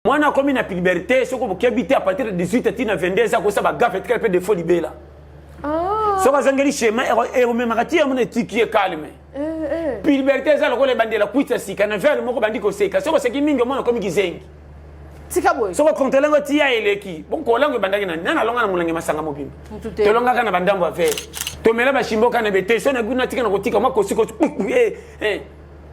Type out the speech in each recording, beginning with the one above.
Mwana akomi na puberté soki bokebi te à partir de 18 ti na 22 ans akosala ba gaffe etikali mpe defo libela. Ah. Soki azangeli schéma ekomemaka ti yango na etiki ye calme. Eh, eh. Puberté eza lokola ebandela kwiti ya sika na verre moko bandi koseka soki oseki mingi omona okomi kizengi. Tika boye. Soki okontrole yango ti ya eleki bonkola yango ebandaki na nani alonga na molangi masanga mobimba. Tolongaka na bandambo ya verre. Tomela bashimboka na bete so na guna tika na kotika mwa kosikosi. Eh, eh.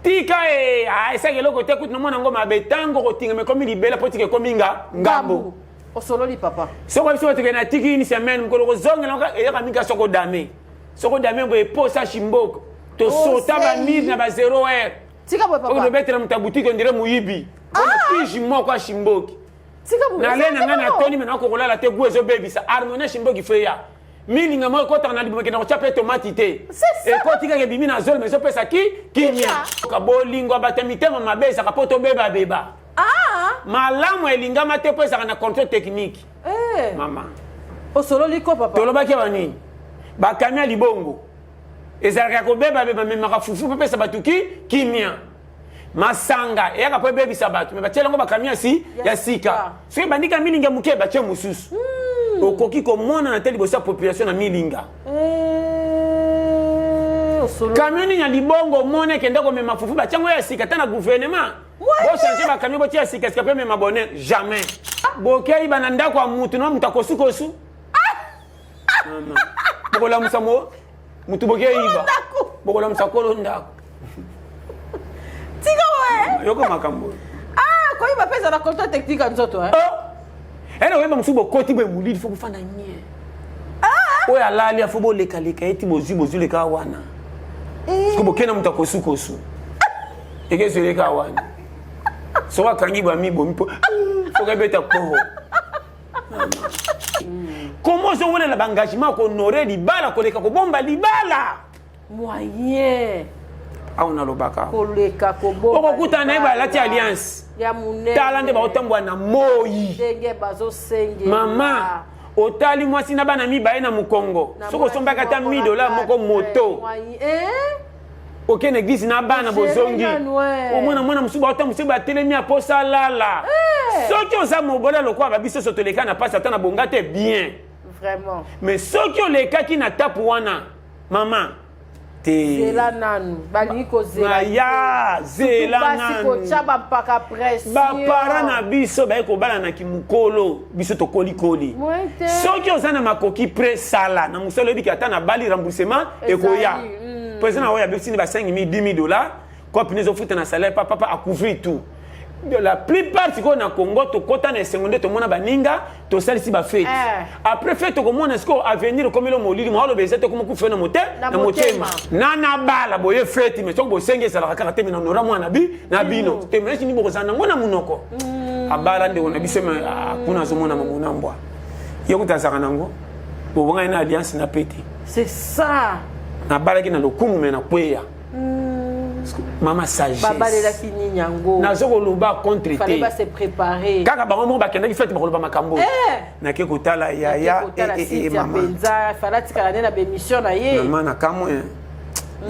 Tika e ah, esaki eloko te kutu namona yango mabe ntango kotingama ekomi libela mpo tika ekomi nga ngambo. Osololi papa. Soko biso bato na tiki une semaine mokolo kozongela eyaka mingi soko dame. Soko dame boye posa shimboko. Tosota ba mire na ba 0 heure. Tika boye papa. Okobetela moto ya boutique on dirait moyibi. Pona pige moko ya shimboki. Tika boye. Na le na ngai na toni me nakokolala te goût ezobebisa. Harmonie shimboki feya. Milinga moko ekotaka na libumu ekenda kotya mpe tomati te. Ekoti kaka ebimi na zolo mais ezopesa ki kimia. Bolingo ya bato ya mitema mabe ezalaka mpo tobebabeba. Ah! Malamu elingama te mpo ezalaka na controle technique. Eh. Mama. Osololi ko papa. Tolobaki awa nini? Bakami ya libongo ezalaka ya kobebabeba, memaka fufu mpe pesa bato ki kimia. Masanga eyaka mpo ebebisa bato me batiela yango bakami ya si ya sika. Soki ebandika milinga moke batie mosusu. Okoki komonana te liboso ya population na milinga. Camion nini ya libongo omoni ekende komema fufu batia yango ya sika ata na gouvernement. Bochange bakamion botia ya sika sika mpe mema bonheur jamais. Bokei bana ndako ya mutu na mutu akosukosu. Bokolamusa mo mutu bokei ba. Bokolamusa kolo ndako. Tika we. Yoka makambo. Ah, koyiba mpe ezala contrôle technique ya nzoto eh. Oh. Ene oyeba mosusu bokoti boye molili fo kofanda nye. Ah. Oyo alali afo bolekaleka ye ti bozwi bozwi leka wana. Eh. Soki bokenda moto akosukosu. Ekezwi leka wana. Soki akangi bamibomi mpo soki ebeta kpoo. Comment ozowelela ba engagement ko honorer libala koleka kobomba libala? Moyen. Awa nalobaka. Koleka kobomba. Okokutana na ye balati alliance. Ya monene. Tala nde baotambola na moi. Ndenge bazosengela. Mama, otali mwasi na bana mibale na mokongo. Soki osombaki ata 1000 dollars moko moto. Eh? Okende église na bana bozongi. Omona mwana mosusu baotambusa batelemi aposa alala. Soki oza mobola lokola ba biso so toleka na pasi ata na bonga te bien. Vraiment. Mais soki olekaki na tape wana, mama, te. Zela nanu, balingi kozela. Ya, zela nanu. Basi kotya bampaka pression. Ba parents na biso baye kobala na kimukolo, biso tokolikoli. Soki oza na makoki pre sala, na mosala oyebi ata na bali remboursement ekoya. Président na oyo abebisi ba 5 000 10 000 dollars, kopi nezofuta na salaire papa papa a couvrir tout. La plupart sikoyo na Congo tokota na esengo nde tomona baninga tosalisi ba fête. Après fête tokomona sikoyo avenir ekomeli molili mwa oloba eza te okoma kufa na Na motema. Na na bala boye fête mais soki bosengi ezalaka kaka te mais na nora mwana bi na bino. Te mais nini bokozala nango na monoko. Abala ndeko na biso mais kuna azomona mamona mbwa. Ye kuta azalaka nango bobongai na alliance na pete. C'est ça. Nabalaki na lokumu mais na kweya. Mama sagesse. Babalelaki nini yango? Nazo koloba contre te. Fallait ba se préparer. Kaka bango moko bakendaki fête bakoloba makambo. Eh! Nake kotala yaya e mama. Penza fallait atikala nde na bémission na ye. Mama na kamwe.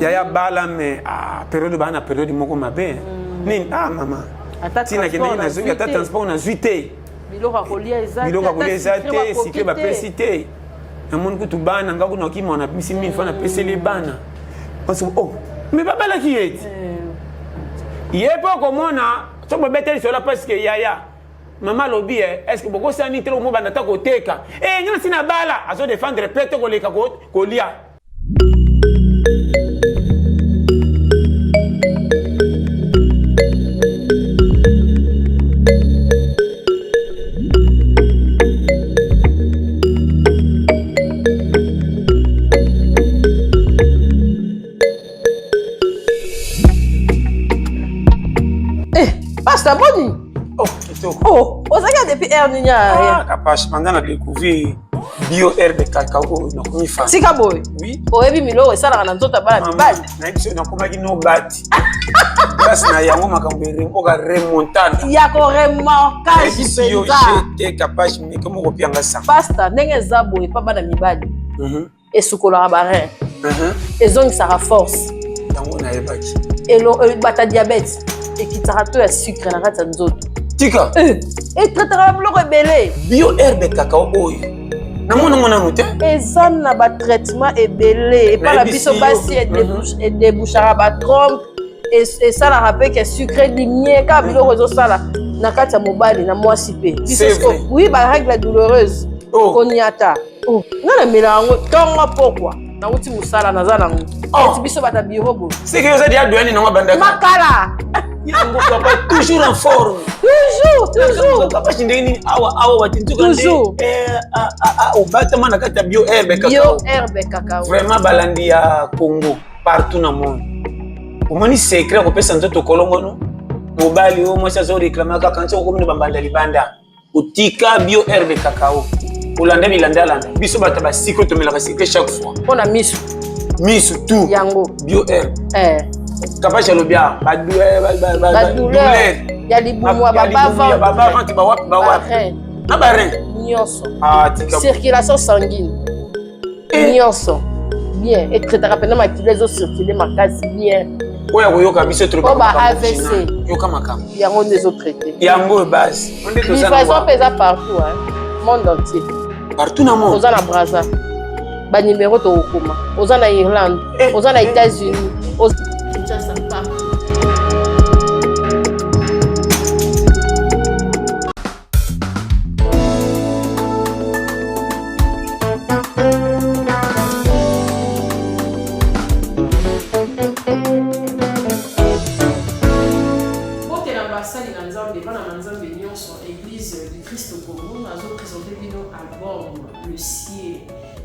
Yaya bala mais ah période ba na période moko mabe. Nini ah mama. Ata Tina transport kendeki na nazongi ata zwi te. transport nazwi te. Biloko ya kolia eza te. Biloko ya kolia eza ata te, sucré sucré bakoki bapesi te. te. Namoni kutu bana nga kuna okima na bimisi mille francs napeseli bana. Parce que oh mais babalaki ye ti. Ye mpe okomona soki bobeteli solo parce que yaya mama alobi est-ce que bokosala nini te mobanda ata koteka eh nga nasi na bala azo défendre pe te koleka kolia. Pasteur boni? Oh, kitoko. Oh, ozalaki depuis heure nini Ah, kapash banda na découvrir bio herbe cacao nakomi fan. Tika boye. Oui. Oyebi miloko esalaka na nzoto ya bana mibali. Nayebi soki nakomaki no bati. Place na yango makambo oka remontada. Ya ko remorquage mpenza. Yo jete kapash meko moko pianga sa. Pasteur ndenge eza boye pa bana mibali. Esukolaka ba rein. Ezongisaka force. Yango nayebaki. Bata diabète ekitaka to ya sucre na kati ya nzoto. Tika. Eh, etraitaka biloko ebele. Bio herbe cacao oyo. Namona ngo nanu te. Eza na ba traitement ebele. Epa na biso basi edebouchaka ba trompe. Esalaka mpe ke sucre dimie kaka biloko ezosala na kati ya mobali na mwasi mpe. Oui, ba règle douloureuse. Oh. Koniata. Oh. Nga namela yango ntongo pokwa. Nauti mosala naza nango. Oh. Eti biso bata bureau boye. C'est que oza dia doyani nango bandaka. Makala. Yango papa toujours en forme. Toujours, toujours. Papa ndenge nini awa awa batintuka nde. Toujours. Eh, ah, ah, ah, obatama na kati ya bio herbe cacao. Bio herbe cacao. Vraiment balandi ya Congo partout na monde. Omoni secret kopesa nzoto kolongono. Mobali oyo mwasi azo réclamer kaka nti okomi na bambanda libanda. Otika bio herbe cacao. Olanda bilanda landa. Biso bato ba sucre tomelaka sucre chaque fois. Pona misu. Misu tout. Yango. Bio herbe. Eh. Kapasha alobi awa ba douleur ya libumu ya ba bas ventre ba wapi ba wapi. Na ba rein. Nyonso. Ah tika. Circulation sanguine. Eh. Nyonso. Bien, etraitaka mpenza makila ezo circuler makasi bien. Oyo akoyoka biso toloba ba AVC. Yoka makambo. Yango nde ezo traiter. Yango base. Livraison mpe eza partout hein. Monde entier. Partout na monde. Oza na Brazza. Ba numéro tokokoma. Oza na Irlande, eh, oza na eh. États-Unis, oza Kinshasa partout. Mbote na basali na Nzambe, bana na Nzambe nyonso, Eglise du Christ au Congo, nazo presenter bino album Le Ciel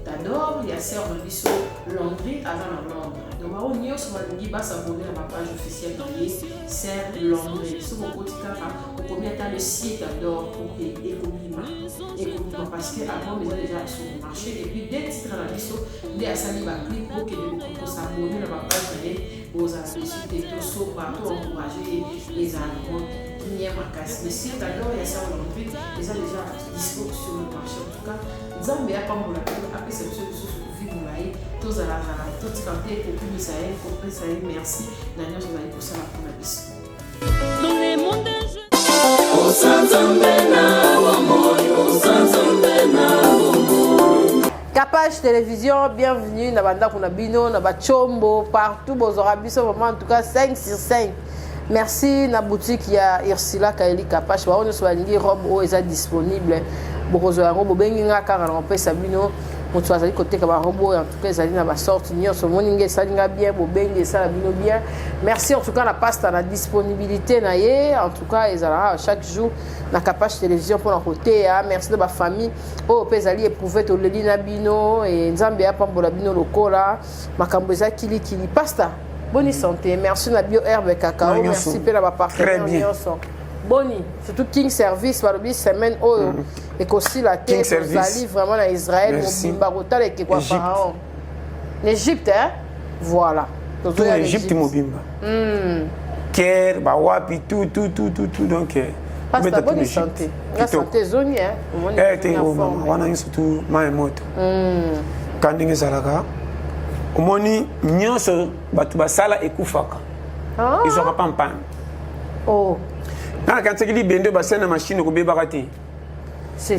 t'adore ya sœur na biso Landry aza na Londres. Donc bango nyonso balingi ba s'abonner na ba page officielle na ye sœur Landry. Soki okoti kaka okomi ata Le Ciel t'adore oke ekobima ekobima parce que album eza déjà sur le marché et puis deux titres na biso nde asali ba clip bokende ko s'abonner na ba page na ye. Bozala deçu te tosomba to encourager ye ezala nango kimia makasi le ciel t'adore ya sœur Landry eza dejà dispo sur le marché en tout cas Nzambe apambola bino apesa biso lisusu vie molayi tozala zala totika te kokumisa ye kopesa ye merci na nyonso azali kosala mpona biso. Capage Télévision, bienvenue na bandako na bino, na bachombo, partout bozora biso vraiment en tout cas 5 sur 5. Merci na boutique ya Ursula Kaeli Capage, ba nyonso balingi robe oyo eza disponible. Bokozwa yango bobengi nga kaka na kopesa bino moto azali koteka ba robe oyo en tout cas ezali na ba sorte nyonso omoni nge esali nga bien bobengi esala bino bien. Merci en tout cas na pasta na disponibilité na ye en tout cas ezalaka chaque jour na Capage Télévision mpona koteya. Merci na ba famille oyo mpe ezali eprouve toleli na bino e nzambe apambola bino lokola makambo eza kilikili pasta boni santé merci na bio herbe cacao merci mpe na bapartenaire nyonso boni surtout king service balobi semaine oyo mm. ekosila te tozali vraiment na israel mobimba kotala ekeko ya pharaon na egypte hein? voilà tozoya egypte mobimba mm. Caire bawapi tout tout tout tout tout donc eh, Pasta bonne santé nga santé ezongi hein omoni eh te oh, mama wana nyonso tu mai moto mm. ka ndenge ezalaka omoni nyonso bato basala ekufaka ah. ezwaka pampane oh. nga nakanisaki libende basali na mashine ekobebaka te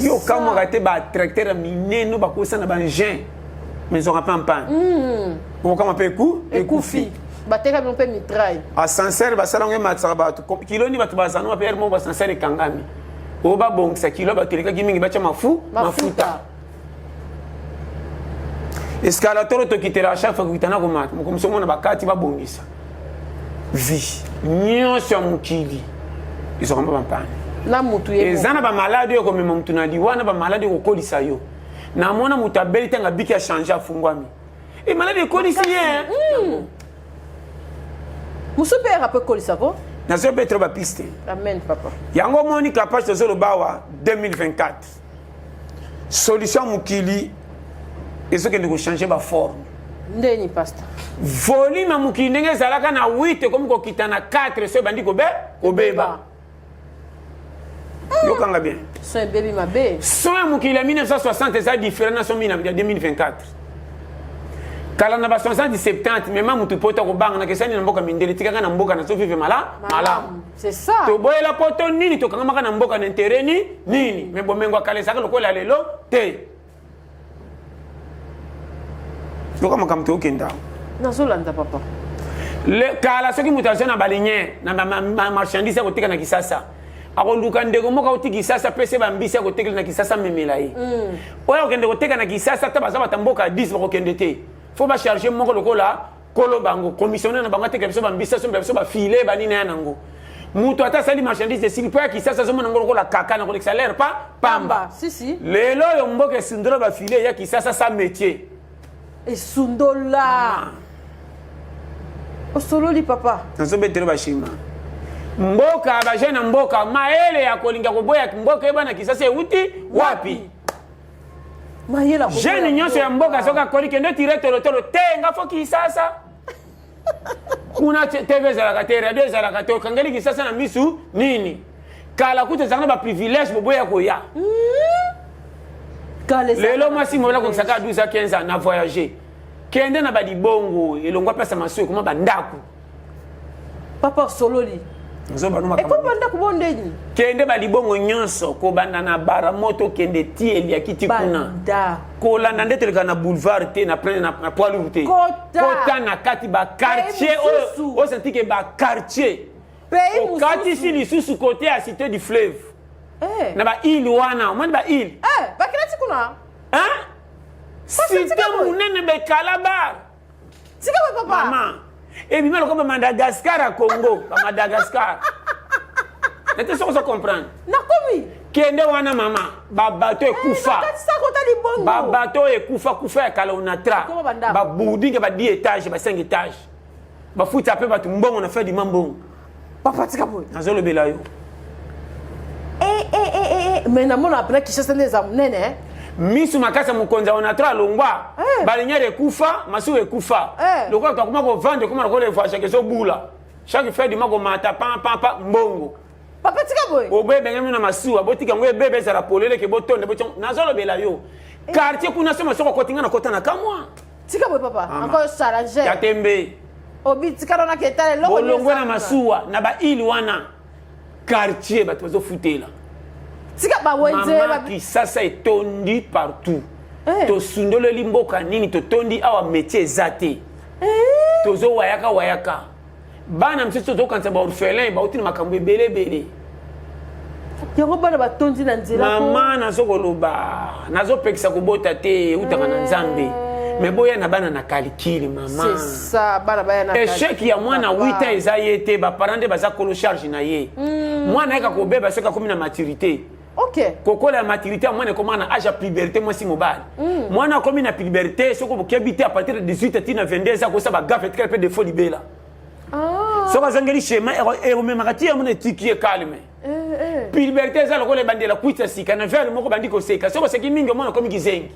yo okamwaka te batracteur ya minene bakosa na baengin mais ezwaka pampane mm. okokamwa mpe ekufi bateka bino mpe mitraille ascenseur basala yango ematisaka bato kilo nini bato bazana mpe moko ascenseur ekangami oyo babongisa kilo bato elekaki mingi batya mafu mafuta escalator tokitela chaque fois kokita na komata mokomisi omona bakati babongisa vie nyonso ya mokili ezwaka mba bampane na mutu eza na bamaladi oyo ekomema motu na liwa na bamaladi ekokolisa yo namona moto abeli ntango abiki achange afungwami e maladi ekolisi ye hmm. mosusu mpe yaka mpe ekolisa ko nazo betro bapiste amen papa yango omoni kapage tozoloba awa 2024 solution mokili ezokende kochange baforme ndeni pasta volume ya mokili ndenge ezalaka na 8 ekomi kokita na 4 so ebandi kobeba yokanga bien son ebebi mabe son ya mokili ya 1960 eza différent na son ya 2024. Kala na ba 60 70 mema mutu poto akobanga na kesani na mboka mindele tikaka na mboka nazo vivre mala malamu. C'est ça. Toboyela poto nini tokangamaka na mboka na intérêt ni nini mais bomengo akala ezalaka lokola lelo te. Yoka makambo tokenda. Nazolanda papa. Le kala soki moto aza na balinye na ba marchandise akoteka na Kisasa akoluka ndeko moko auti Kisasa apesi ye bambisi akotekela na Kisasa amemela ye mm. oyo akokende koteka na Kisasa ata baza bata mboka ya 10 bakokende te fo bacharge moko lokola kolo bango commissionnaire na bango atekela biso bambisi asombela biso bafile banini ya nango moto ata asali marchandise esili mpo ya Kisasa azomona yango lokola kaka na kolekisa lere pa pamba si, si. Lelo oyo mboka esundola bafile ya Kisasa sa métier esundola ah. Osololi papa. Nazobetelo bashima mboka bajeune na mboka mayele ya kolinga koboya mboka eyeba na Kisasa euti wapi? Jeune nyonso ya mboka soki akoli kende tire tolotolo te nga fo Kisasa kuna tv ezalaka te radio ezalaka te okangeli Kisasa na misu nini? Kala kutu ezalaka na baprivilège boboya koya hmm? Lelo mwasi mobali akokisaka 12 a 15 ans na voyage kende na balibongo elongwa place masu ekoma bandako. Papa osololi. Ekoma bandako bo ndeni. Kende balibongo nyonso kobanda na baramoto kende ti eliaki ti kuna kolanda nde toleka na boulevard te na prince na poids lourd te kota na kati baquartier oyo osanti ke baquartier okatisi lisusu kote ya cité du fleuve eh. Na baile wana omoni baile eh, bakilati kuna cité monene bekala bar. Tika ba papa. Mama ebima lokola bamadagascar ya Congo bamadagascar nete soki ozo comprendre. Nakomi. Kende wana mama babato ekufa eh, babato oyo ekufa kufa ya kala onatra babudinge ba 10 étage ba 5 étage bafuta mpe bato mbongo na fin du mois mbongo. Papa tika boye. Nazolobela yo. Eh, eh, eh, eh, eh. Mais namona apena Kinshasa nde eza monene eh. Misu makasi ya mokonzi ya onatra alongwa eh. Baliniere ekufa masuwa ekufa eh. Lokola tokoma kovanda ekoma lokola evoyageke ezobula chaque fin du mois komata pan pan pan mbongo. Papa tika boye. Oboye ebengami na masuwa botika yango ebebe ezala polele ke botonda botia nazolobela yo eh. Quartier kuna soma soko okoti nga nakota na kamwa. Tika boye papa. Encore challenge. Ya tembe. Obi tika na ketala eloko. Bolongwe na masuwa na ba île wana quartier bato bazofutela. Tika ba wenze ba Kisasa etondi partout. Eh. Tosundoleli mboka nini totondi awa métier eza te. Eh. Tozo wayaka wayaka. Bana mosusu tozokanisa ba orphelin bauti na makambo ebele ebele. Yango bana batondi na nzela. Mama nazokoloba nazopekisa kobota te eutaka na Nzambe me boya na bana na kalikili mama. C'est ça, bana baya na échec ya mwana 8 ans eza ye te baparent nde baza kolo charge na ye. Mwana ayeka kobeba soki akomi na maturité. Okay. Kokola ya maturité ya mwana ekoma na age ya puberté mwasi mobali. Mwana akomi na puberté soki okebi te à partir de 18 ti na 22 ans akosa bagafe etikali mpe defo libela. Ah. Soki azangeli schéma ekomemaka ti yango na etiki ye calme. Puberté eza lokola ebandela kwiti ya sika na verre moko bandi koseka soki oseki mingi omona okomi kizengi.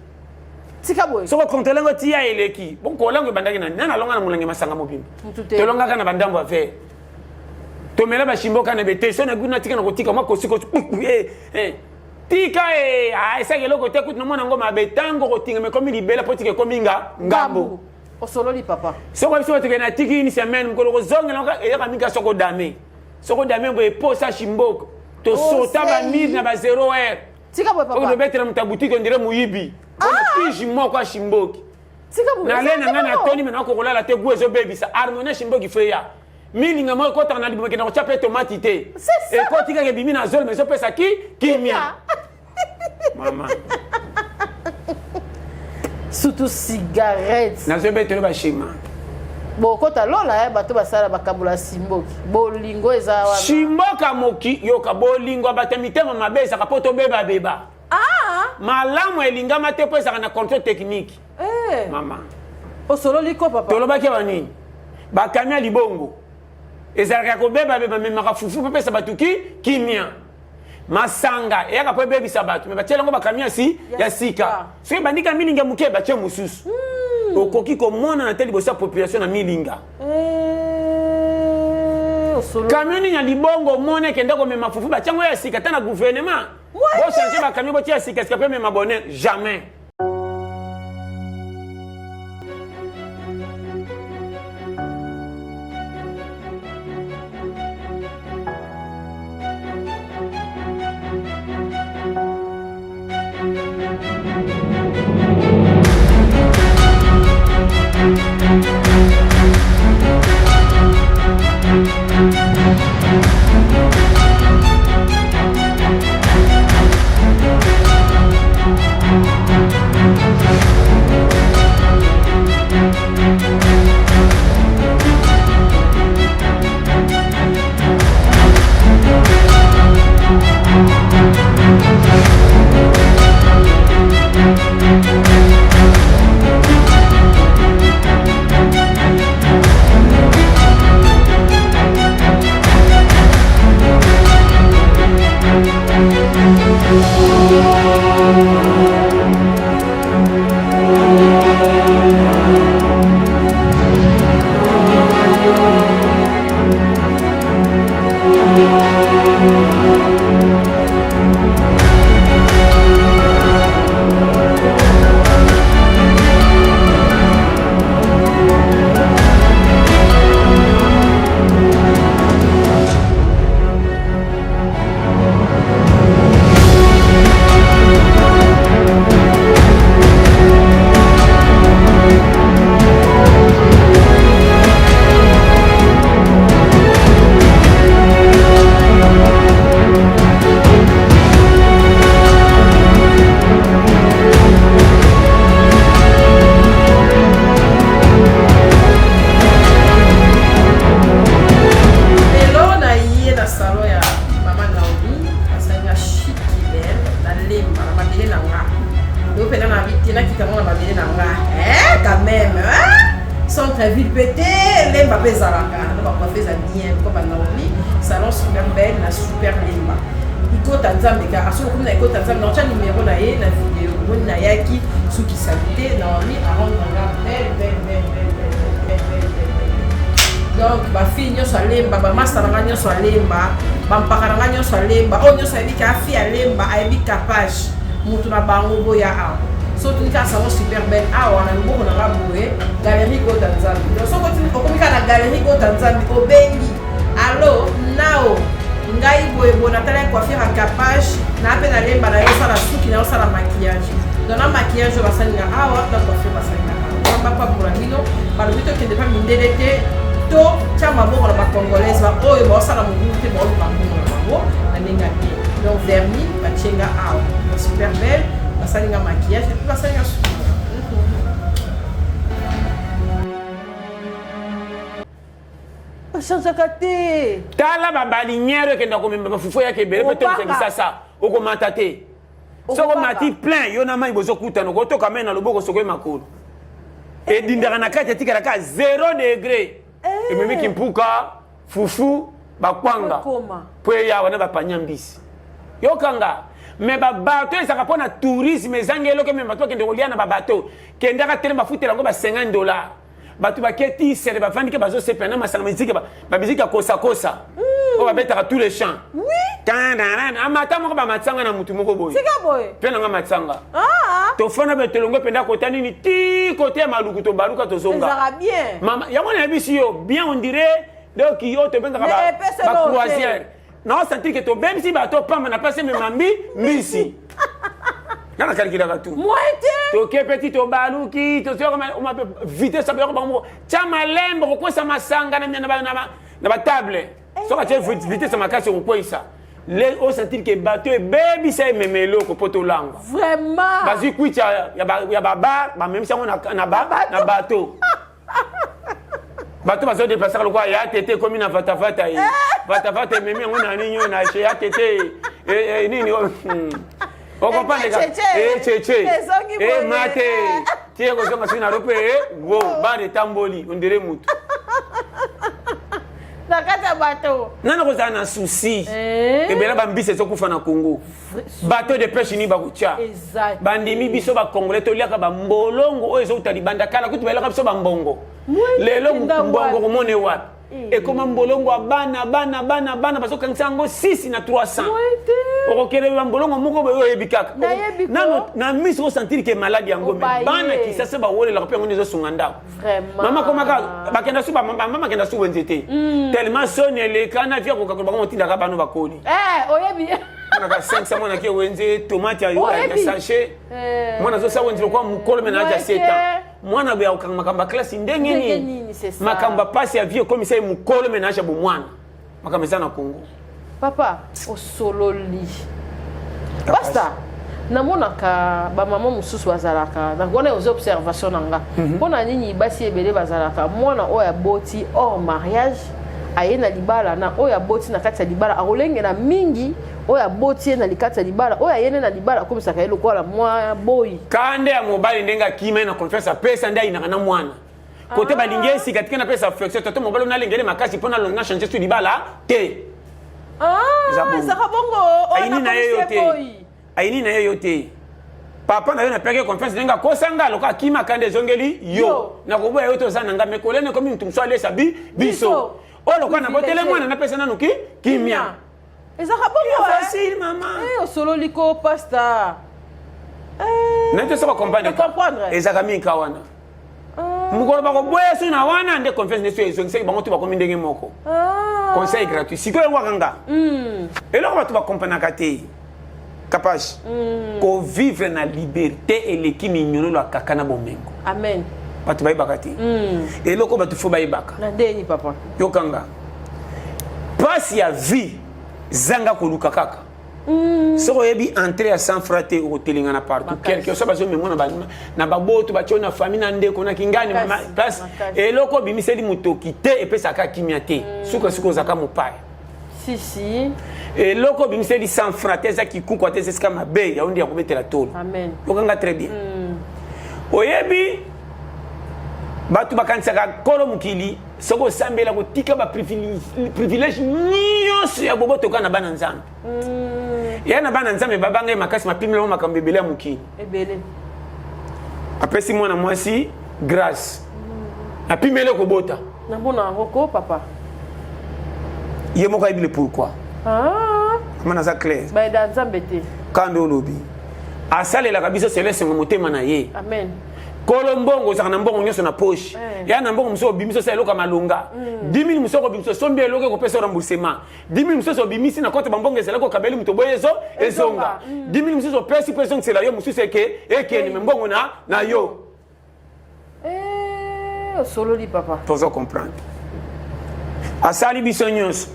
Tika boye. Soki okontrole yango ti ya eleki bon kolango ebandaki na nani alonga na molangi masanga mobimba tolongaka na bandambo ya verre tomela bashimboka na bete so na tika na kotika mwa kosi kosi tika e esaki eloko te kutu namona yango mabe ntango kotingama ekomi libela mpo tika ekomi nga ngambo. Osololi papa. Soko biso tokende na tiki une semaine mokolo kozongela eyaka mingi soko dame soko dame boye eposa shimboko tosota bamire na ba 0 heure. Tika boye papa. Okobetela moto ya boutique ondire moyibi mpona pige moko ya shimboki. Tika boye. Nale na ngai natoni me nakoki kolala te gu ezobebisa harmonie shimboki feya milinga moko ekotaka na libumu ekenda kotya mpe tomati te ekoti kaka ebimi na zolo me ezopesa ki kimia mama. Surtout cigarette. Nazobetelo bashima. Bokota lola eh, bato basala bakabola simboki bolingo eza wana. Simboka moki yoka bolingo ya bato ya mitema mabe ezalaka mpo tobebabeba. Ah! Malamu elingama te mpo ezalaka na contrôle technique. Eh. Mama. Osololi ko papa. Tolobaki ya banini bakami ya libongo ezalaka ya kobebabeba memaka fufu mpe pesa bato ki kimia. Masanga eyaka mpo ebebisa bato me batiela yango bakami ya si ya sika soki ebandika milinga moke batie mosusu. Okoki komonana te liboso ya population na milinga. Kamion nini ya libongo omona ekende komema fufu batiango ya sika ata na gouvernement bochange bakamion botia ya sika sika mpe mema bonheur jamais. Ikota Nzambe kaka soki okomi na Ikota Nzambe naotya numero na ye na video omoni nayaki suki salite Naomi arendre nga belle belle belle belle belle belle belle belle donc bafille nyonso alemba bamasta na nga nyonso alemba bampaka na nga nyonso alemba oyo nyonso ayebi ka fille alemba ayebi capage moto na bango boya awa so otuni kaka salon super belle awa na loboko na nga boye galerie gota nzambe donc soki okomi kaka na galerie gota nzambe obengi Allo nao ngai boye boye natalaki coiffure ya capage na mpe nalemba na yo osala suki na yo osala maquillage donc na maquillage oyo basali nga awa na coiffure basali nga awa nzambe apambola bino balobi tokende mpa mindele te to tya maboko na bacongolaise baoyo baosala mobulu te baoluka mbongo na bango na ndenge ya bien donc vernis batie nga awa super belle basali nga maquillage epuis basali nga suki. Bachangeaka te. Tala ba balinière ekenda komema ba fufu eyaka ebele mpe tobisa kisasa okomata te soki omati plein yo na mai bozokutana okotoka mai na loboko sokoye makolo edindaka na kati etikala kaka 0 degre eh. Ememi kimpuka fufu bakwanga mpo eya wana bapanya mbisi yokanga me babato ezalaka mpo na tourisme ezangi eloko emema bato bakende kolia na babato kendaka tele bafutela yango ba 50 dollars bato bake ti sele bafandi ke bazosepela na masanga miziki bamiziki ya kosakosa oyo babetaka tous les champs amata moko bamatisanga na motu moko boye mpe nanga matisanga ah. Tofanda be tolongo mpenza kota nini ti kote ya maluku tobaluka tozonga yango nayebisi yo bien on dirait donc yo tobengaka bacroisière naosentir ke tobebisi bato pamba na place emema mbi mbisi nga nakalikilaka tu toke mpe ti tobaluki vitesse abayoko bango moko tya malembe kokwesa masanga na batable soki atie vitesse makasi okokweyisa le osentir ke bato ebebisa emema eloko mpo tolangwa bazwi kwiti ya babar bamemisi yango na bato bato bazo deplasaka lokola ya tete ekomi na vatavata ye vatavata ememi yango na nini oyo na che ya tete eh, eh, nini oyo okomprendre cheche mate tie kozonga soki na rope wo bana etamboli ondire motu na kati ya bato nani kozala na souci eh. Ebele bambisi ezokufa na Congo bateau de pêche nini bakotya bandimi biso bacongolais toliaka bambolongo oyo ezouta libanda kala kutu bayelaka biso bambongo lelo mbongo komona wapi eh. Ekoma mbolongo ya bana bana bana bana bazokangisa yango 6 na 300 okokende bambolongo moko boye oyebi kaka nano na miso osentir ke maladi yango me bana kisasa bawolelaka mpe yango nde ezosunga ndako mama komaka bakenda su mama bakenda su wenze te hmm. Tellement soni eleka na via kokakola bango motindaka bano bakoli eh, oyebi mwana ka 500 mwana ke wenze tomate ya sachet eh. Mwana azosala wenze lokola mokolo me na age ya 7 ans mwana boya kokanga makambo ya klasi ndenge nini makambo ya pasi ya vie ekomisa ye mokolo me na age ya bomwana makambo eza na Congo. Papa osololi pasta namonaka bamama mosusu bazalaka wana oza observation na nga mpo mhm. na nini basi ebele bazalaka mwana oyo aboti hors mariage aye na libala na oyo aboti na kati ya libala akolengela mingi oyo aboti ye na likati ya libala oyo ayene na libala akomisaka ye lokola mwa boyi kande ya mobali ndenge akima ye na confiance apesa nde ayinaka na mwana kote balingi ye sika tika napesa affection toto mobali nalengele makasi mpo nalongi na change su libala te ah, ezaka bongo ayini na ye yo te ayini na ye yo te papa na yo napeki confiance ndenge akosa nga lokola akima kanda ezongeli yo nakoboya yo te oza na nga me kolene ekomi motu mosusu alesa bi biso oyo lokola nabotele mwana napesa nanu ki kimia Ezaka bongo eh. Facile mama eh, osololi ko pasta eh. Naye te soki comprendre ezalaka mingi ka wana ah. Mokolo bakoboya so na wana nde confiance nde so ezongisaki bango to bakomi ndenge moko ah. Conseil gratuit sikoyo yango akanga hmm. Eloko bato bakomprenaka te kapage mm. Kovivre na liberté eleki minyololo ya kaka na bomengo. Amen. Bato bayebaka te mm. Eloko bato fo bayebaka na ndeni papa yokanga mpasi ya vie zanga koluka kaka mm. Soki oyebi entrée ya 100 franc te okotelengana partout quelque soit bazomemo na baboto batio na famille na ndeko na kingani place eloko obimiseli motoki te epesaka kimia te mm. Sukasuka ozalaka mopaya. Si si. Eloko obimiseli 100 franc te eza kikuku ate eza esika mabe yango nde ya kobetela tolo. Amen. Yokanga très bien mm. Oyebi bato bakanisaka kolo mokili. Soki osambela, kotika baprivilège nyonso ya boboto kaka na bana Nzambe. Ya na bana Nzambe babanga ye makasi, mapimela mo makambo ebele ya mokili. Ebele. Apesi mwana mwasi grâce, apimeli kobota. Namona yango ko, papa. Ye moko ayebi le pourquoi. Ah. Mama, naza clair. Bayeda Nzambe te. Kando olobi asalelaka biso selo esengo motema na ye. Amen. Kolo mbongo ozalaka na mbongo nyonso na poche. Ya na mbongo mosusu obimisi, osala eloko ya malonga. 10 000 mosusu okobimisa, osombi eloko, ekopesa yo remboursement. 10 000 mosusu obimisi na compte, bambongo ezalaki, okabeli moto boye, ezonga. 10 000 mosusu opesi mpo ezongisela yo mosusu, eke ekende me mbongo na yo. Eh, osololi, papa. Tozo comprendre. Asali biso nyonso,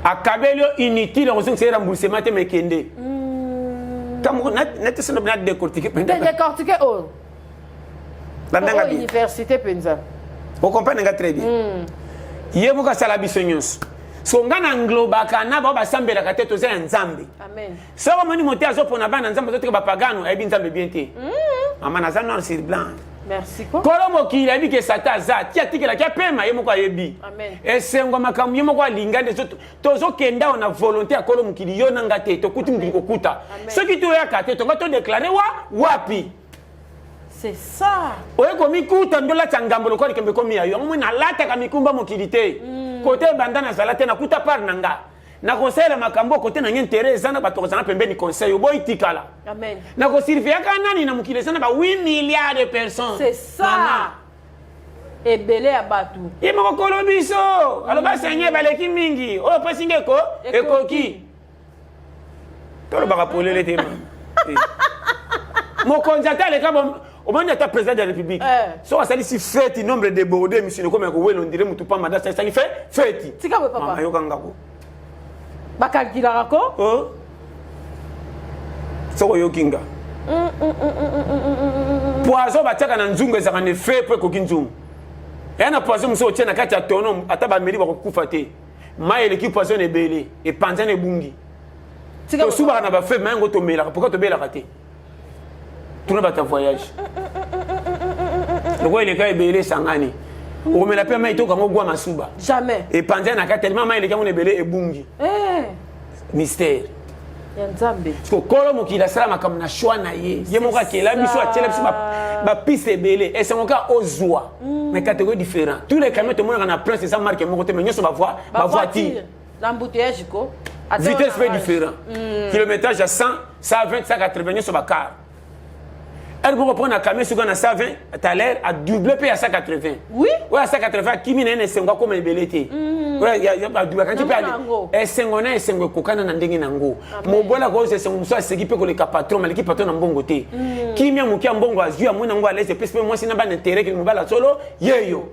akabeli yo inutile, akozongisa ye remboursement te, mekende ntango natesana na décortique. Décortique oyo. Landanga bien. Université mpenza. Ocomprendre nga très bien. Ye moko asala biso nyonso. So nga na nglobaka na bao basambelaka te, toza ya Nzambe. Amen. Soki omoni mote azopona bana Nzambe, azotika bapagano, ayebi Nzambe bien te. Mama, naza noir sur blanc. Merci ko. Kolo mokili ayebi ke Satan aza ti atikelaki apema, ye moko ayebi. Amen. Esengo makambo ye moko alinga nde tozokenda awa na volonté ya kolo mokili. Yo na nga te tokuti mokili kokuta. Soki toyaka te, tonga todéclarer wa wapi? C'est ça. Oye komikuta nde olatisa ngambo lokola likembe ekomi ya yo. Yango moi nalataka mikumba mokili te. Kote ebanda nazala te, nakuta part na nga nakosalela makambo kote na nge intérêt eza na bato kozala pembeni, conseil oboyi tikala. Amen. Nakosurveillaka nani na mokili eza na ba 8 milliards de personnes? C'est ça. Mama. Ebele ya bato. Ye moko kolo biso aloba: "Seigneur, baleki mingi, oyo opesi nge eko ekoki." Tolobaka polele te, mama. Eh. Mokonzi ata aleka, omoni ata président de la République, soki asalisi feti, nombre débordé, misino ekomi ya kowela, ondire mutu pamba nde asalisaki feti. Tika boye, papa. Mama, yoka ngako. Bakalkulaka ko. Oh. Soki oyoki nga, poison batiaka na nzungu ezalaka na effet mpo ekoki nzungu. Eya na poison mosusu otie na kati ya tono, ata bameli bakokufa te. Mai eleki poison ebele, epanzana, ebungi. Tika boye. Tosubaka na bafaible mai yango tomelaka, pourquoi tobelaka te? Tuna bato ya voyage, lokola eleka ebele esangani, okomela mpe mai tokango gwa masuba. Jamais. Epanzana na kati tellement mai eleki yango na ebele, ebungi. Mystère ya Nzambe. Parce que kolo mokili asala makambo na choix na ye. Ye moko akela biso, atiela biso bapiste ebele. Esengo kaka ozwa, mais catégorie différent. Tous les camions tomonaka na Prince eza marque moko te, mais nyonso bavoiture. Na embouteillage ko. Vitesse mpe différent, kilométrage ya 100, 120, 180, nyonso bacar. Ere moko mpo na camion soki na 120 taler adouble mpe ya 180. Oyo ya 180 akimi na ye na esengo, akoma ebele te. Oyo adoublaka mpe Namona yango. Esengo na esengo ekokana na ndenge nango. Mobola kozwa esengo mosusu, aseki mpe koleka patron, maleki patron na mbongo te. Kimia moke ya mbongo azwi, amoni yango à l'aise, epesi mpe mwasi na bana intérêt. Kende mobala solo yeyo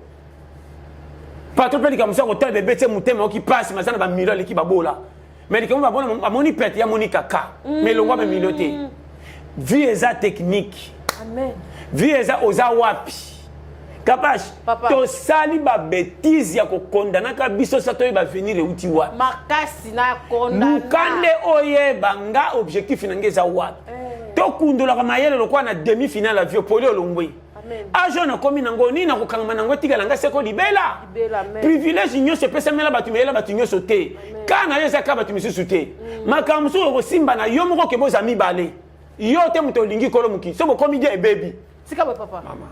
patron mpe likambo mosusu akotala bebe tie motema oki pasi maza na bamilio, aleki babola. Mais likambo babona, amoni pete, ye amoni kaka, mais elongwa bamilio te. Vie eza technique. Amen. Vie eza oza wapi, Kapash. Papa. Tosali babêtises ya kokondanaka biso sa toyeba avenir euti wapi. Makasi na kondana. Luka nde oyeba nga objectif na nge eza wapi. Tokundolaka mayele lokola na demi finale ya vie poli olongwe. Amen. Age oyo nakomi nango nini, nakokangama nango etikala nga seko libela. Libela, amen. Privilège nyonso epesamela bato, mayela bato nyonso te. Ka na yo eza ka bato misusu te. Makambo mosusu okosimba na yo moko, okebe oza mibale, yo te moto olingi kolo mokili. So bokomi dia, ebebi. Tika boye, papa. Mama.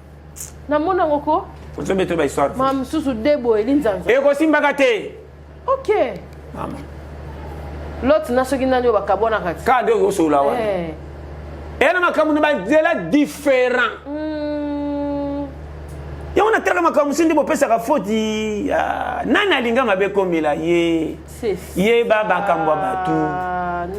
Namona yango ko. Ozobeta bahistoire. Ma mosusu de boye linzanza. Ekosimbaka te. Ok. Mama. Lot na soki nani oyo bakabwanaka ti. Kaka nde okosola wana. Eya na makambo na banzela différent. Yango natalaka makambo mosusu nde bopesaka foti. Ah, nani alinga mabe ekomela ye? C'est ça. Yeba makambo ya bato.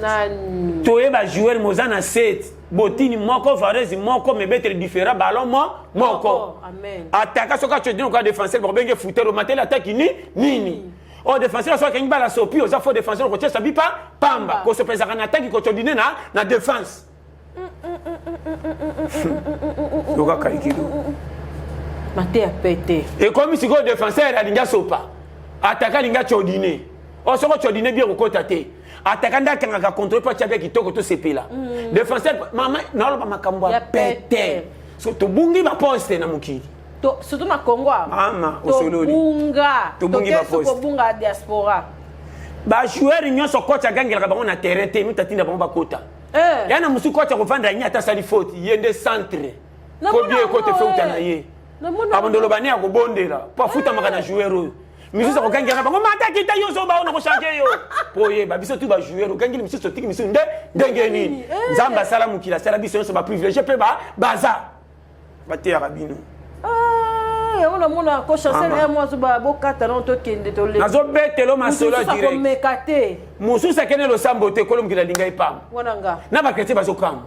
Nani? Toyeba joueur moza na 7 botini moko, varese moko, mebetele différent, ballon mo moko. Amen. Ataka soki acodini oka défenseur, bakobenge fouteur, omateli ataki ni nini oyo défenseur. Soki akangi bala sopi, oza faux défenseur, okotia sabi pa pamba. Kosopa ezalaka na ataki, kocodine na défense. Yoka kaikido. Mateya pete. Ekomi sikoyo défenseur alingi asopa, ataka alingi acodine oyo. Soki ocodine bien, kokota te. Ataka nde akangaka contrôle mpo atia bia kitoko, tosepela. Défenseur, mama, naoloba makambo ya Ya pete. pete. So tobungi baposte na mokili. Surtout na Congo mama, osololi. Tobunga. Tobungi baposte. Kobunga diaspora. Bajoueur nyonso, coach agangelaka bango na terrain te, mutu atinda bango bakota. Ya na mosusu, coach akovanda nye, ata asali faute, ye nde centre po bien ekota, efeuta na ye. Abondoloba ne akobondela mpo afutamaka na joueur oyo. Misusu akogangelaka bango: "Mata, kita, yo zoba oyo, nakochange yo." Mpo oyeba, biso tu bajoueur, ogangeli misusu, otiki misusu nde ndenge nini? Nzambe asala mokili, asala biso nyonso baprivilégie mpe baza bateyaka bino. Yango namona ko Chancel ye mwa azoba bokata nano, tokende. Nazobetelo masolo ya direct. Komeka te. Mosusu akende losambo te, kolo mokili alinga epamba. Wana nga. Na bachrétien bazokamba.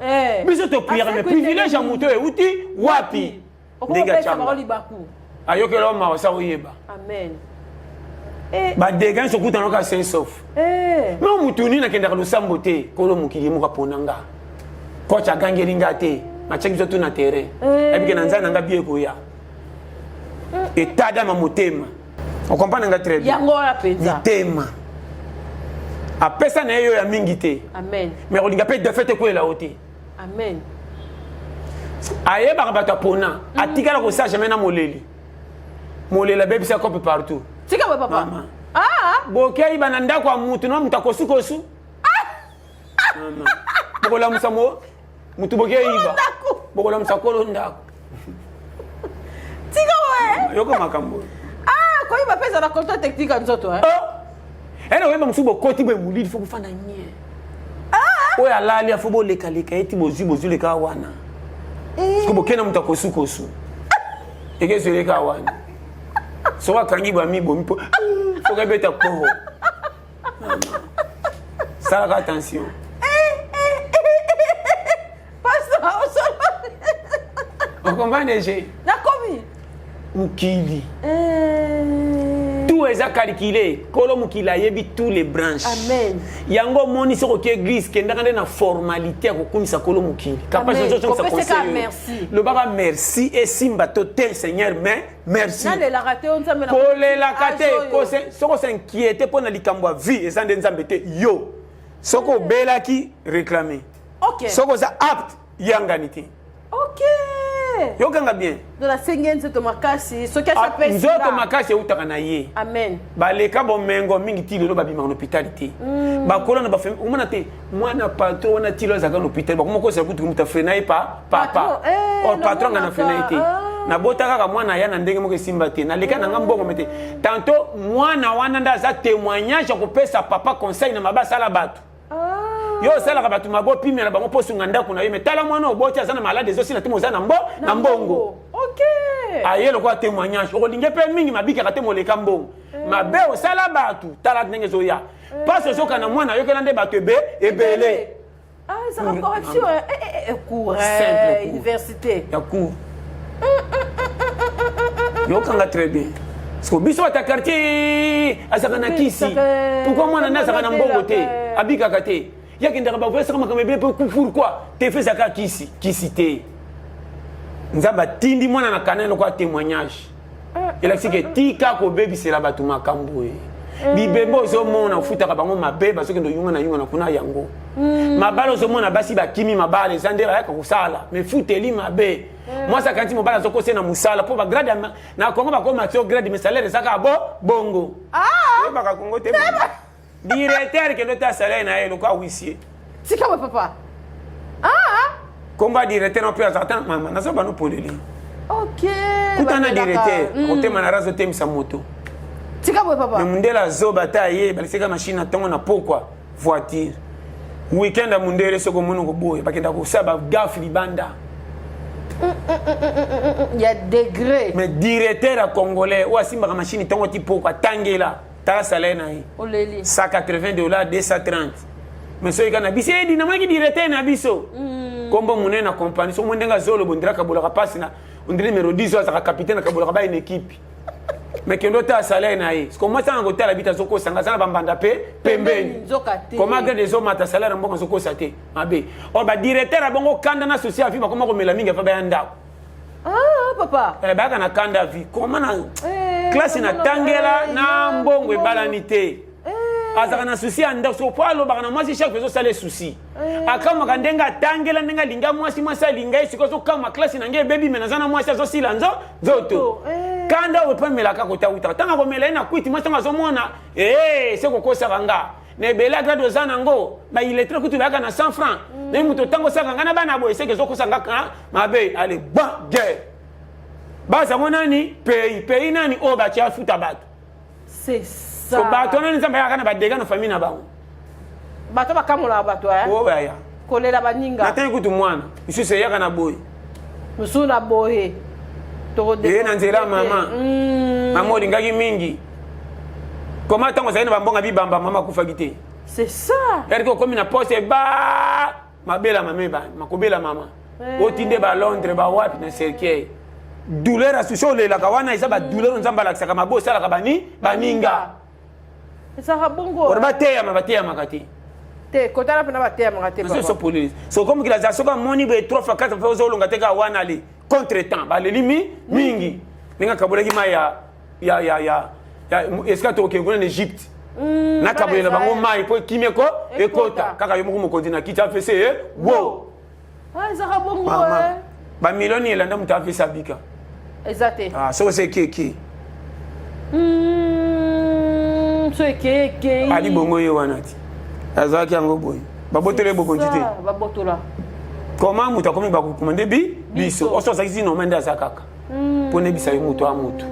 Biso topriaka, mais privilège ya moto oyo euti wapi? Ndenge atyanga libaku. Ayokela o mawa sa oyeba. Amen. Badégâts nyonso okutana kaka sain sauf. Me mutu nini akendaka losambo te? Kolo mokili moko apona nga, coach agangeli nga te, matiaki biso tu na terrain, ayebike na nzai na nga bie ekoya etadama motema. Okomprendre nga très bien. Yango wana mpenza. Mitema apesa na ye yo ya mingi te. Amen. Mais kolinga mpe défaite ekwela yo te. Amen. Ayebaka bato apona, atikala kosala jamais na moleli. Moleli abebisa cope partout. Tika boye, papa. Mama. Ah. Bokeyiba na ndako ya mutu na mutu akosukosu. Mama, bokolamusa mo mutu bokeyiba, bokolamusa kolo ndako. Tika boye. Yoka makambo. Ah, koyiba mpe ezala contrôle technique ya nzoto, eh? Ene oyeba mosusu, bokoti boye molili, fo kofanda nye. Oyo alali afo bolekaleka ye ti bozwi bozwi leka wana. Soki bokenda, moto akosukosu ekezwi eleka wana. Soki akangi bami bomi mpo soki ebeta kpoho, salaka attention. Pasteur, okomprendre je? Nakomi. Mokili tout eza calculé. Kolo mokili ayebi tous les branches. Amen. Yango omoni, soki oki église, kendaka nde na formalité ya kokumisa kolo mokili. Kopeseka merci. Lobaka merci, esimba to te, Seigneur, mais merci. Nalelaka te o Nzambe na Kolelaka te. Age oyo. Soki os'inquiéter mpo na likambo ya vie, eza nde Nzambe te. Yo soki obelaki, réclame. Soki oza apte, yangani te. Yokanga bien. Donc nasengi ye nzoto makasi soki Ah, asapesi. Nzoto makasi eutaka na ye. Amen. Baleka bomengo mingi ti lelo babimaka na hôpital te. Bakola na bafami, omona te mwana patron wana ti lelo azalaka na hôpital. Bakoma kosala kutu moto afrena ye pa papa. Patron, Or patron nga na frena ye te. Namonaka, ah. Nabota kaka mwana ya na ndenge moko esimba te, naleka na nga mbongo me te. Tantôt mwana wana nde aza témoignage ya kopesa papa conseil na mabe asala bato. Yo osalaka bato mabe, opimela bango mpo osunga ndako na yo, me tala mwana oboti aza na malade, ezosila te, moza na mbo na mbongo. Aye lokola témoignage. Okolinge mpe mingi mabikaka te, moleka mbongo mabe osala bato, tala ndenge ezoya mpasi ozokana mwana ayokela nde bato ebe ebele. Ah, ezaka correction, eh, eh, eh, cours. Simple cours. Université. Ya cours, yokanga très bien. Parce que biso ata quartier azalaka na kisi. Pourquoi mwana nde azalaka na mbongo te, abikaka te, yakendaka bavoyasaka makambo ebele mpe? Pourquoi te fe ezalaka kisi kisi te? Nzambe atindi mwana na kanai lokola témoignage, elakisi ke tika kobebisela bato makambo ye. Bibembe ozomona, ofutaka bango mabe, bazokende oyunga na yunga na kuna. Yango mabala ozomona, basi bakimi mabala, eza nde bayaka kosala mefuteli mabe. Mwasi akanisi mobali azokosa na mosala mpo bagrade na Kongo bakoma ti o grade, mais salaire ezaka bo bongo. Oyebaka Kongo te, directeur kende ota salaire na ye lokola huissier. Tika boye, papa. Ah. Kombo ya directeur na mpe azalaka ta mama naza bano polele. Kutana Bapelaka. directeur akotema na raso, otemisa moto. Tika boye, papa. Me mundele azoba ta ye baliseka machine na ntongo na pokwa voiture. Weekend ya mundele, soki omoni koboya, bakenda kosala bagafe libanda. Ya degré. Mais directeur ya congolais oyo asimbaka machine ntongo ti pokwa, atangela, tala salaire na ye. Oleli. 180 $, 230. Mais soki kaka na biso edi, namonaki directeur na biso, kombo monene na compagnie, soki omoni ndenge azoloba, ondire akabolaka mpasi na ondire numéro 10 oyo azalaka capitaine, akabolaka ba une équipe. Mais kende otala salaire na ye. Siko mwasi anga kotala bita, azokosanga aza na bambanda mpe pembeni. Nzoka te. Koma grade ezomata, salaire ya mbongo azokosa te mabe. Or badirecteur ya bongo, kanda na souci ya vie, bakoma komela mingi afa baya ndako. Ah, papa. Bayaka na kanda ya vie. Koma na Eh, klase namona- natangela eh, na na mbongo mbongo. ebalani te. Azalaka na souci ya ndako, po alobaka na mwasi chaque fois ezosala ye souci. Akamwaka ndenge atangela, ndenge alinga mwasi, mwasi alinga ye, sikoyo azokamwa classe na ngai ebebi, me naza na mwasi azosila nzoto. Kanda oyo mpe amelaka kotawutaka ntango akomela ye na kwiti, mwasi ntango azomona ee se kokosaka nga na ebele ya grade oza nango, baillettré kutu bayaka na 100 francs naye moto ntango osaka nga na bana boye, seke ezokosa nga mabe. Ale ban guerre bazango nani pays pays nani oyo batia afuta bato. C'est ça. So bato wana Nzambe ayaka na badégâts na famille na bango. Bato bakamolaka bato. Oyo aya kolela baninga. Natangi kutu mwana lisusu eyaka na boye. Mosusu na boye. Eye na nzela mama. Mama olingaki mingi koma ntango ozali na bambonga bibamba, mama akufaki te. C'est ça. Erke okomi na poste ba mabela mama ebani makobela mama otinde balondres bawapi na cercueil, douleur asusi olelaka wana eza badouleur Nzambe alakisaka mabe osalaka bani baninga. Ezalaka bongo. Wana bateyama, bateyamaka te. Te, kotala mpena bateyamaka te. So polele so mokili aza soki amoni boye 3 fois 4 fois ozolonga te, kaka wana ale contre temps baleli mi mingi ndenge akabolaki mai ya esika tokokende kuna na Egypte, nakabolela bango mai mpo ekimi eko ekota kaka yo moko mokonzi na kiti afc wo. Ezalaka bongo. Bamilioni elanda moto afc abika. Eza te. Soki ose eki eki. So ekei ekei. Ali bongo ye wana ti azalaki yango boye, babotoli ye bokonzi te. Babotola. Comment moto akomi bakokomande bi biso oso azalaki ti normal nde aza kaka mpo nayebisa yo moto ya motu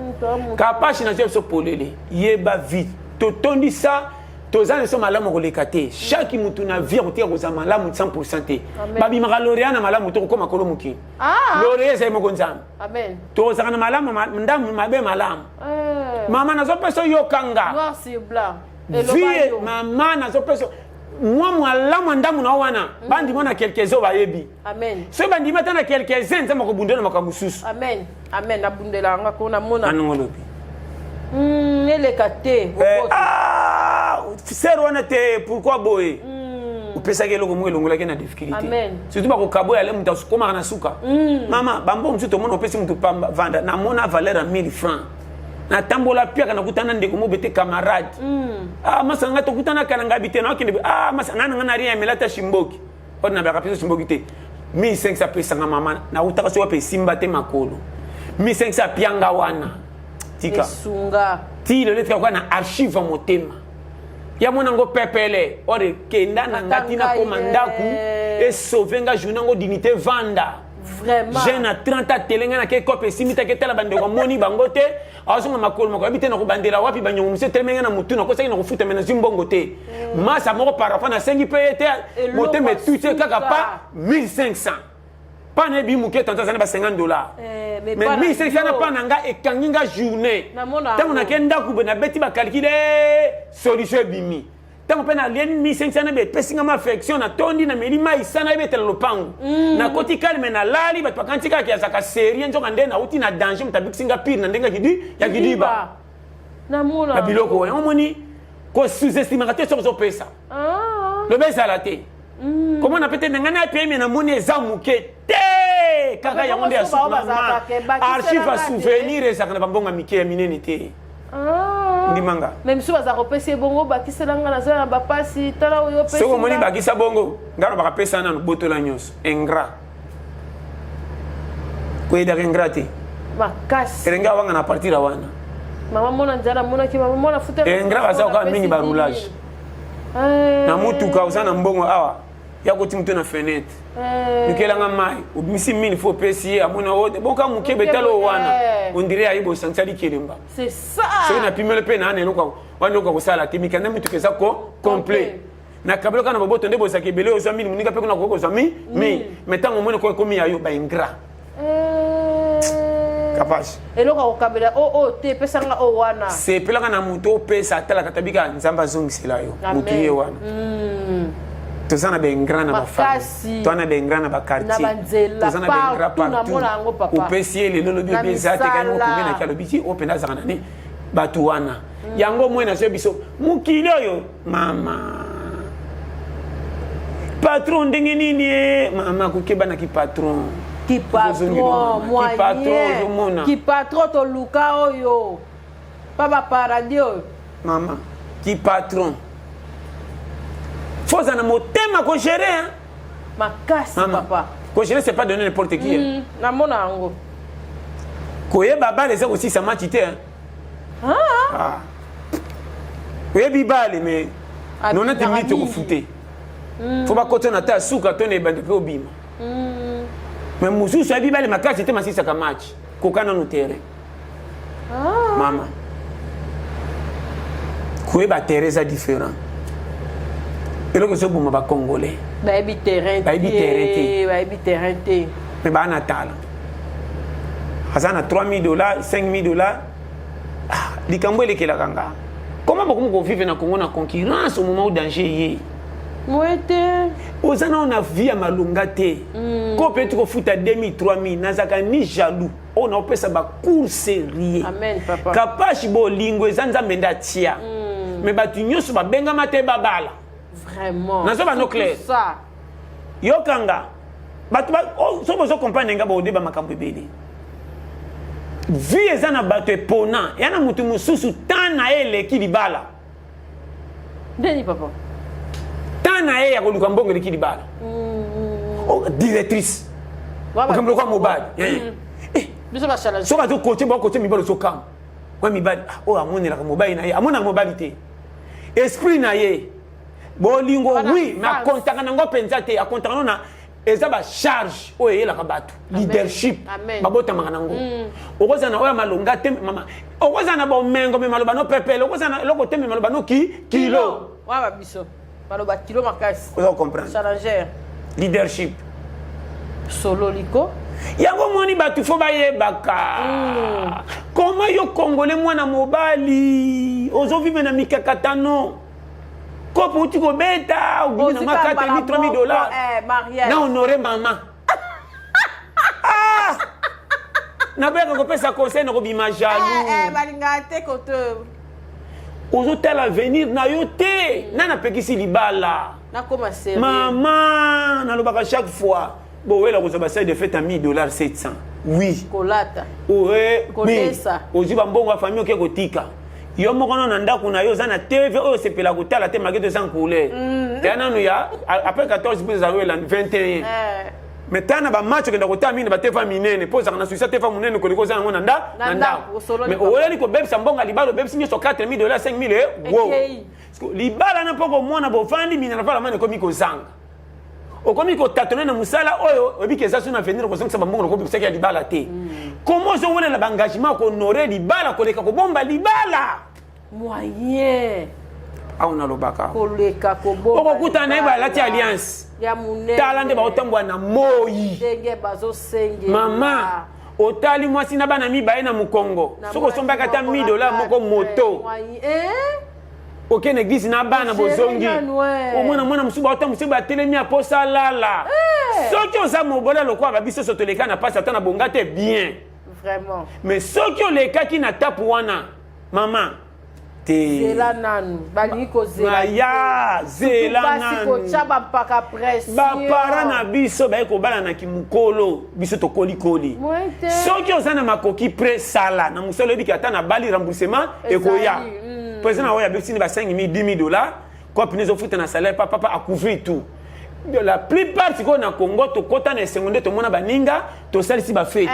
kapashi na biso polele. Yeba vie totondisa, toza na biso malamu koleka te. Chaque motu na vie akotika kozala malamu 100 te. Babimaka lauréat na malamu te kokóma kolo mokili. Lauréat ezali moko Nzambe. Tozalaka na malamu ndambu, mabe malamu. Mama, nazopesa oyokanga vie. Mama, nazopesa mwa malamu ya ndambu na wana. Bandima na quelques oyo bayebi. Soki bandimi ata na quelques-uns, Nzambe akobundela na makambo mosusu. Amen, amen. Nabundela yanga ko namona. Anongo lobi. Eleka te. Sere wana te, pourquoi boye opesaki eloko moko elongolaki na difficulté? Surtout bakokaboya ale moto akomaka na suka. Mama, bambo mosusu tomona opesi moto pamba vanda, namona valeur ya 1000 francs, natambola piaka, nakutana ndeko mo bete camarade. Ah, masa nga tokutana kala, ngabi te nakende. Ah, masa nga nanga na rien, emela ata shimboki oyo nabaka mpeso shimboki te. 1500 apesanga mama, nautaka soki wape esimba te makolo. 1500 apianga wana tika. Esunga. Ti lelo etika koka na archive ya motema ya mona yango pepele or ekenda na nga ntina koma ndako, esauve nga journée yango, dignité vanda. Vraiment. Jeune na 30 atele ngai nake kope esimbi te, aketala bandeko amoni bango te, azonga makolo moko ayebi te na kobandela wapi. Banyongo mosusu etelemi ngai na motu, nakosaki na kofuta me nazwi mbongo te. Masa moko parfois nasengi mpe ye te, motema etuti ye kaka pa 1500 pa nayebi moke tanto aza na ba 50 $, mais 1500 na pa na nga ekangi nga journée. Ntango nake ndako boye, nabeti bacalculs, solution ebimi. Ntango mpe nalieni 1500 na epesi nga ma affection, natondi, nameli mai sa nayebetela lopango, nakoti calme, nalali. Bato bakanisi kaka azalaka sérieux, nzoka nde nauti na danger. Moto abikisi nga pire na ndenge ya kidiba na biloko oyo omoni kosous-estimaka te. Soki ozopesa, loba ezala te komona pe te na ngai napemi, namoni eza moke te, kaka yango nde ya archive ya souvenir ezalaka na bambongo mike ya minene te. Ndimanga. Mais mosusu baza kopesa ye bongo, bakisela nga, naza na bapasi, tala oyo. Soki omoni bakisa bongo, ngai alobaka pesa nano, botola nyonso. Ingrat koyedaka ingrat te. Makasi. Elenge awanga na partir ya wana. Mama mona nzala, amonaki mama mona futa. Ingrat baza kokaa mingi baroulage na mutuka. Oza na mbongo awa ya koti moto na fenêtre, lukelanga mai, obimisi mine fo opesi ye, amoni boka moke betala oyo wana, ondire ayi bosangisa likelemba. Soki napimeli mpe naa na eloko wana, eloko kosala te, mikanda mituka eza ko complet na kabelo kaka na boboto nde bozalaka ebele. Ozwa mine, moninga mpe kuna koki kozwa mi mi, mais ntango omoni ko ekomi ya yo, baingrat kapasi. Eloko ya kokabela o oyo te, epesanga oyo wana. Sepelaka na moto opesa, atalaka tabika Nzambe azongisela yo motu ye wana. Toza na baingrat na bafamille, toza na baingrat na baquartier, toza na baingrat partout. Opesi ye lelo, lobi obi eza te, kai moko pembeni aki alobi ti oyo mpenza azalaka na nini bato wana. Yango moi nazwa biso mokili oyo. Mama, patron ndenge nini e mama kokeba na kipatron. Kipatron moyen, kipatron toluka oyo pa baparadis oyo. Mama, kipatron. Faut ozala na motema kogérer, hein? Makasi, papa. Kogérer, c'est pas donner n'importe qui, hein? Namona yango. Koyeba bale eza kosisa match te, hein? Ah. Oyebi bale, mais 90 minutes okofute, faut bakota na ta suka to na ebanda mpe obima. Mais mosusu ayebi bale makasi te, masisaka match koka nanu terrain. Mama, koyeba terrain eza différent. Eloko ezoboma Bacongolais, bayebi terrain. Bayebi terrain te. Bayebi terrain te. Mais baa na talent, aza na 3000 dollars, 5000 dollars. Ah, likambo elekelaka nga, comment bokomi kovivre na Congo na concurrence au moment où danger ye? Moye te. Oza nao na vie ya malonga te, ko mpe ti kofuta 2000, 3000. Nazalaka ni jaloux oyo naopesa bacours sérieux. Amen, papa. Kapashi, bolingo eza Nzambe nde atia, mais bato nyonso babengama te babala. Vraiment. Nazoba no clair. Ça. Yokanga bato soki bozocomprendre nga, baodeba makambo ebele. Vie eza na bato epona ya na motu mosusu, temps na ye eleki libala. Ndeni, papa? Temps na ye ya koluka mbongo eleki libala. Oh, directrice, okambo lokola mobali. Biso bachallenge. Soki azokotie, bakotie mibali, ozokanga wa mibali oyo amonelaka mobali na ye, amonaka mobali te, esprit na ye bolingo. Oui, mais akontaka nango mpenza te, akontaka no na eza bacharge oyo eyelaka bato, leadership babotamaka nango. Okozala na oyo ya malonga te, mama, okozala na bomengo, mais maloba no pepele. Okozala na eloko te, mais maloba no ki kilo. Wana biso maloba kilo makasi. Oza comprendre? Challenger. Leadership. Sololiko. Yango moni bato faut bayebaka koma yo Congolais, mwana mobali ozovivre na mikakatano, kopo uti kobeta, obimi na mwa 4 3000 dollars na honore mama. Ah! Naboyaka kopesa conseil na kobima jaloux. Balingaka te kote. Ozotala avenir na yo te. Nani apekisi libala? Nakoma sérieux. Mama, nalobaka chaque fois, bowela kozwa basali de fête ya 1000 dollars, 700, oui. Kolata. Kolesa. Ozwi bambongo ya famille, oke kotika yo moko nano na ndako na yo. Oza na TV oyo osepela kotala te, malgré toza couleur ya nanu ya après 14 mpo ezala oyo elandi 21. Mais tala na bamatch okenda kotala mingi na baTV ya minene, mpo ozalaka na susi ya TV monene koleka oza yango na nda Na na ndako, ndako. osololi. Mais Papa. oyeli kobebisa mbongo ya libala, obebisi nyonso, 4000 dollars, 5000 wo. Ekei. Libala na mpo komona bovandi mina na vala ekomi kozanga, okomi kotâtonner na mosala oyo oyebiki eza so na avenir kozongisa bambongo nakobebisaki ya libala te. Komo ozowelela baengagement kohonorer libala koleka kobomba libala? Moyen. Awa nalobaka. Koleka kobomba. Okokutana na ye, libala. balati alliance. Ya monene. Tala nde baotambola na moi. Ndenge bazosengela. Mama, otali mwasi na bana mibale na mokongo, soki osombaki ata 1000 dollar moko moto, okende église na bana, bozongi, omona mwana mosusu baota mosusu batelemi aposa alala. Soki oza mobola lokola babiso so toleka na pasi, ata na bonga te bien. Vraiment. Mais soki olekaki na tape wana, mama, te. Zela nanu, balingi kozela. Ya zela. Basi kotya bampaka pression. Baparents na biso baye kobalanaki mokolo biso tokolikoli. Soki oza na makoki pre sala na mosala, oyebiki ata na bali remboursement ekoya. Président na oyo abebisini ba 5 000, 10 000 dollars, kope ezofuta na salaire, papa papa acouvrir tout. La plupart sikoyo na Congo, tokɔta na esengo nde tomona baninga tosalisi bafête.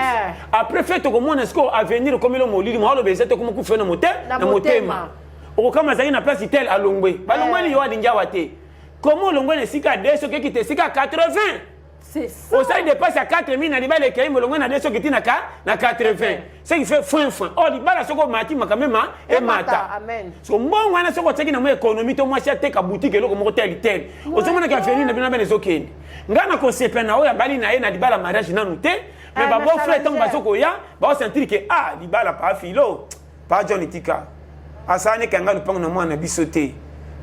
Après fête, tokomona sikoyo avenir ekomeli molili. Mwa oloba eza te, okoma kufa na Na na motema. Okokama azalaki na place tel, alongwe, balongweni, yo alingi awa te. Komo olongwe na esika ya 2, soki ekita esika ya 80? C'est ça. Osali dépense ya 4000 na libala, ekei molongwe na 2, soki eti na 80, ce qui fait foin foin. Or libala, soki omati, makambo ema emata. Amen. So mbongo wana, soki otiaki na mwa économie to mwasi ateka boutique, eloko moko tel tel, ozomonaki avenir na bino na bene ezokende. Ngai na kosepela na oyo abali na ye na libala, mariage nanu te, mais Ah, babeau-frère ntango na bazokoya, baosentir ke ah, libala pa filo pa John tika asala nekanga lupango na mwana na biso te.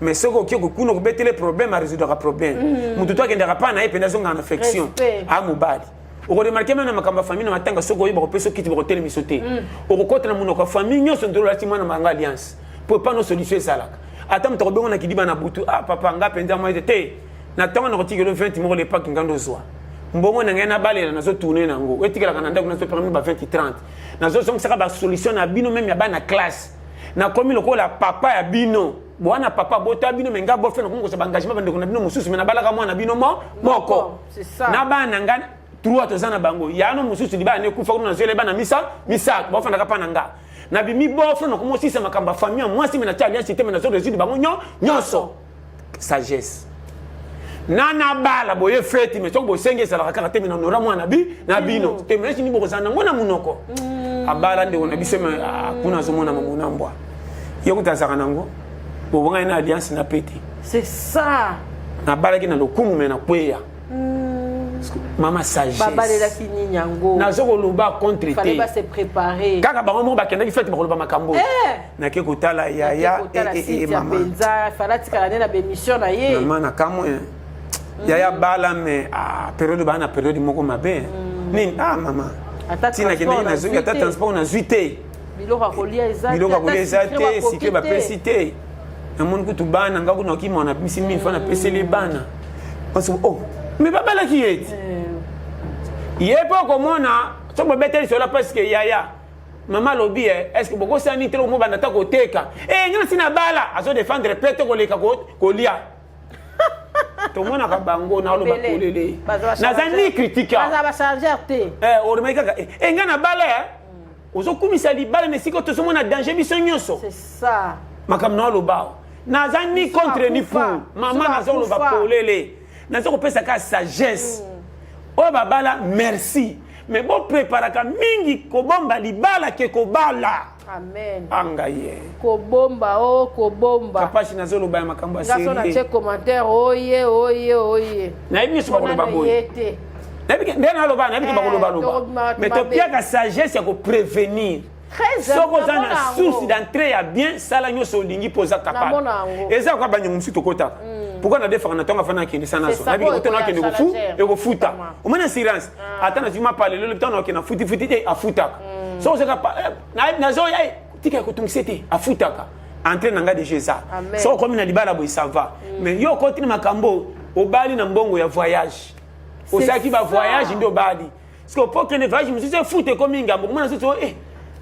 Mais soki okoki kokuna kobetele problème, arésoudre problème. Motu to akendaka pa na ye mpenza, azongaka na affection. Respect. A mobali, okoremarquer même na makambo ya famille, na matanga, soki oyeba kopesa okiti, bakotelemiso te. Okokɔta na monoko ya famille nyonso, ndolo olati mwana manga alliance po epa no solution ezalaka. Ata moto akobengo na kidiba na butu: "Ah papa, nga mpenza mwa ete te na ntango nakotikelo 20 moko lepaki, nga ndozwa mbongo na ngai nabalela, nazotourner nango, etikalaka na ndako, nazopesa ba 20, 30, nazozongisaka basolution na bino, même ya bana classe, nakomi lokola papa ya bino." Bwana papa bota bino, me nga bofe nakomi kozwa baengagement bandeko na bino mosusu, me nabalaka mwana bino moko na bana nga trois toza na bango. Yano mosusu libala nekufa kuna, nazwele bana misa misato bafandaka mpa na nga. Nabimi bofre, nakomi osisa makambo ya famille ya mwasi, me natia alliance te, me nazo résoudre bango nyonso. Sagesse na nabala boye feti, me soki bosengi ezalaka kaka te, me nanora mwana bi na bino te, me nini bokozala nango na monoko. Abala ndeko na biso, me kuna azomona mamona mbwa ye kuta azalaka nango bobongai na alliance na pete. C'est ça. Nabalaki na lokumu, me nakweya. Mama sagesse. Babalelaki nini yango? Nazo koloba contre fallait te. Ba se préparer. Kaka bango moko bakendaki fete, bakoloba makambo oyo. Nake kotala yaya mama mpenza fala atikala nde na bémission na ye. Mama na kamwe, yaya bala, me période baa na période moko mabe nini. Mama, ntina kendeki, nazongi, ata transport nazwi te. Biloko ya kolia eza. Biloko ya kolia eza te, sike bapesi te. Namoni kutu bana nga kuna okima, nabimisi mille fois, napeseli bana. Oh, me babalaki ye ti ye mpe okomona so bobeteli solo, parce que yaya mama alobi: est ce que bokosala nini te mobanda ata koteka? E nga nasi na bala, azodefendre pe te koleka kolia. Tomonaka bango, naoloba polele, naza ni critique. Bachargeur te. Oremaki kaka e nga na bala, ozokumisa libala na esika tozomona danger biso nyonso. C'est ça. Makambo naoloba, naza ni contre ni pour. Mama, nazoloba polele, naza kopesa kaka sagesse. Oyo babala, merci, mais bopreparaka mingi kobomba libala ke kobala. Amen. Anga ye. Kobomba o kobomba. Kapasi, nazoloba ya makambo ya Ngaso na sérieux. tie commentaire oye oye oye. Nayebi nyonso bakoloba boye. Te. Nayebi nde naloba, nayebi ke bakoloba loba, mais topiaka sagesse ya koprévenir. Soki oza na source d'entrée ya bien, sala nyonso olingi mpo oza capable. Eza kwa banyango mosusu tokotaka. Pourquoi nadefaka na ntongo afana akende sa naso? Nayebi ke kotona akende kofu ekofuta, omoni assurance. Ata nazwi mapale lelo, ntango nakende afutifuti te, afutaka. Soki ozaka nazoya, tika kotungisa te, afutaka. Entrée na ngai déjà eza. Soki okomi na libala boye, ça va, mais yo okoti na makambo, obali na mbongo ya voyage, osalaki bavoyage nde obali. Parce que po kende voyage mosusu efuta, ekomi ngambo. Komona mosusu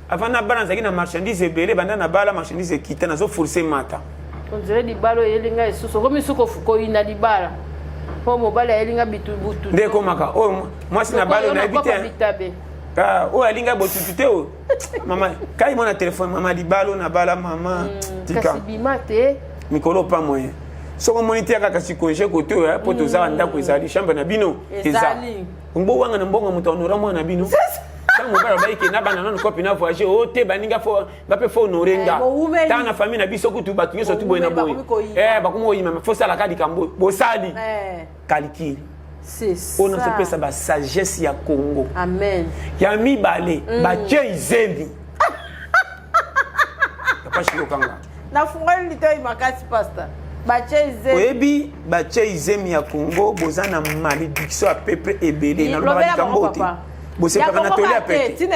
avant na bala nazalaki na marchandise ebele, banda na bala marchandise ekita, nazoforce mata. On dirait libala oyeli ngai lisusu, okomi su koyina libala mpo mobali ayeli nga butu. Nde ekomaka oyo mwasi na bala nayebi te oyo alinga botutu te. Oyo mama kai mwana telefone, mama libala na bala, mama tika. Kasi bima te. Mikolo pa moyen, soki omoni te kaka sikoje kote oyo, mpo toza ndako ezali, chambre na bino eza mbowanga na mbongo, moto honora mwana na bino. Ntango mobali abayike na bana nanu kopi na voyage o te, baninga fo nga mpe fo honore nga. Ntango na famille na biso kutu bato nyonso tu boye na boye, bakomi koyima, fo salaka likambo bosali calcul oyo nazopesa basagesse ya Congo. Amen. Ya mibale, batie izembi papa yokanga. Nafungoli litoi makasi, pasteur. Batie izembi. Oyebi, batie izemi ya Congo, boza na malédiction ya peuple ebele. Nalobaka likambo te, bosepelaka na toli ya pete.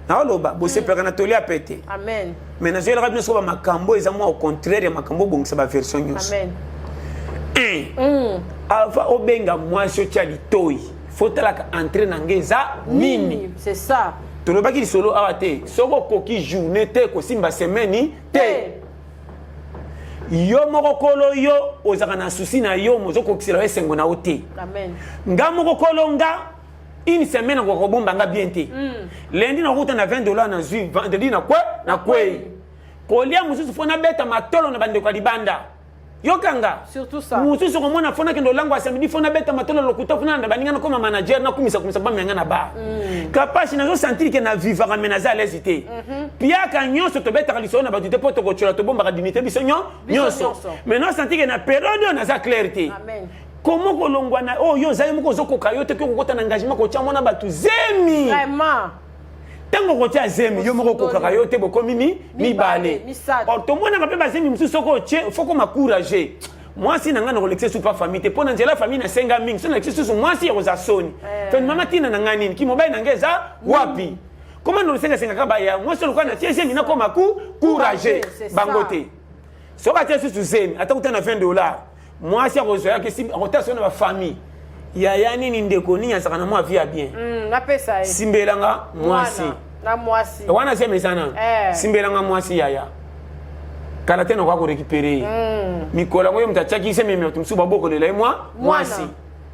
Naoloba, bosepelaka na toli ya pete. Amen. Mais nazoyelaka bino soko bamakambo eza mwa au contraire ya makambo obongisa baversion nyonso. Amen. Avant obenga mwasi otya litoi, fo talaka entrée na nge eza nini. C'est ça. Tolobaki lisolo awa te, soki okoki journée te, kosimba semaine te. Yo moko kolo, yo ozalaka na susi na yo, mozokokisela yo esengo na yo te. Amen. Nga moko kolo nga, une semaine akoka kobomba nga bien te. Lundi nakuta na 20 $, nazwi vendredi na kwe na kwei kolia mosusu, fo nabeta matolo na bandeko ya libanda. Yokanga. Surtout ça. Mosusu komona, fo nakende olango ya samedi, fo nabeta matolo lokuta, fo nalanda baninga, nakoma manager, nakumisa kumisa bamema nga na bar. Kapasi, nazosentir ke navivaka, me naza à l'aise te. Piaka nyonso tobetaka lisolo na bato te, mpo tokotiola, tobombaka dignité biso nyonso. Mais nasentir ke na période oyo naza clair te. Amen. Komo kolongwa na oyo oza yo moko ozokoka yo te, ke okokota na engagement kotia mwana bato zemi. Vraiment. Ntango okotia zemi, yo moko okokaka yo te, bokomi mi mibale. Misato. Or tomonaka mpe bazemi mosusu, soki otie, fo koma courage. Mwasi na ngai nakolekisa susu pa famille te, mpo na nzela ya famille nasenga mingi. So nalekisi susu mwasi ya kozala soni. To mama, ntina na ngai nini? Ki mobali na ngai eza wapi? Koma nolosengasengaka baya mwasi lokola natie zemi, nakoma ku courage. C'est bango ça. te. Soki atie susu zemi, ata kuta na 20 $, mwasi akozwa yaki esi akotala soki na bafamille yaya nini, ndeko nini azalaka na mwa vie ya bien. Napesa ye. Simbelanga mwasi. Mwana, na mwasi. Wana zemi eza nano. Simbelanga mwasi yaya. Kala te nakoka korécupérer ye. Mikolo yango ye moto atiaki se memi, bato mosusu babokolela ye mwa mwasi.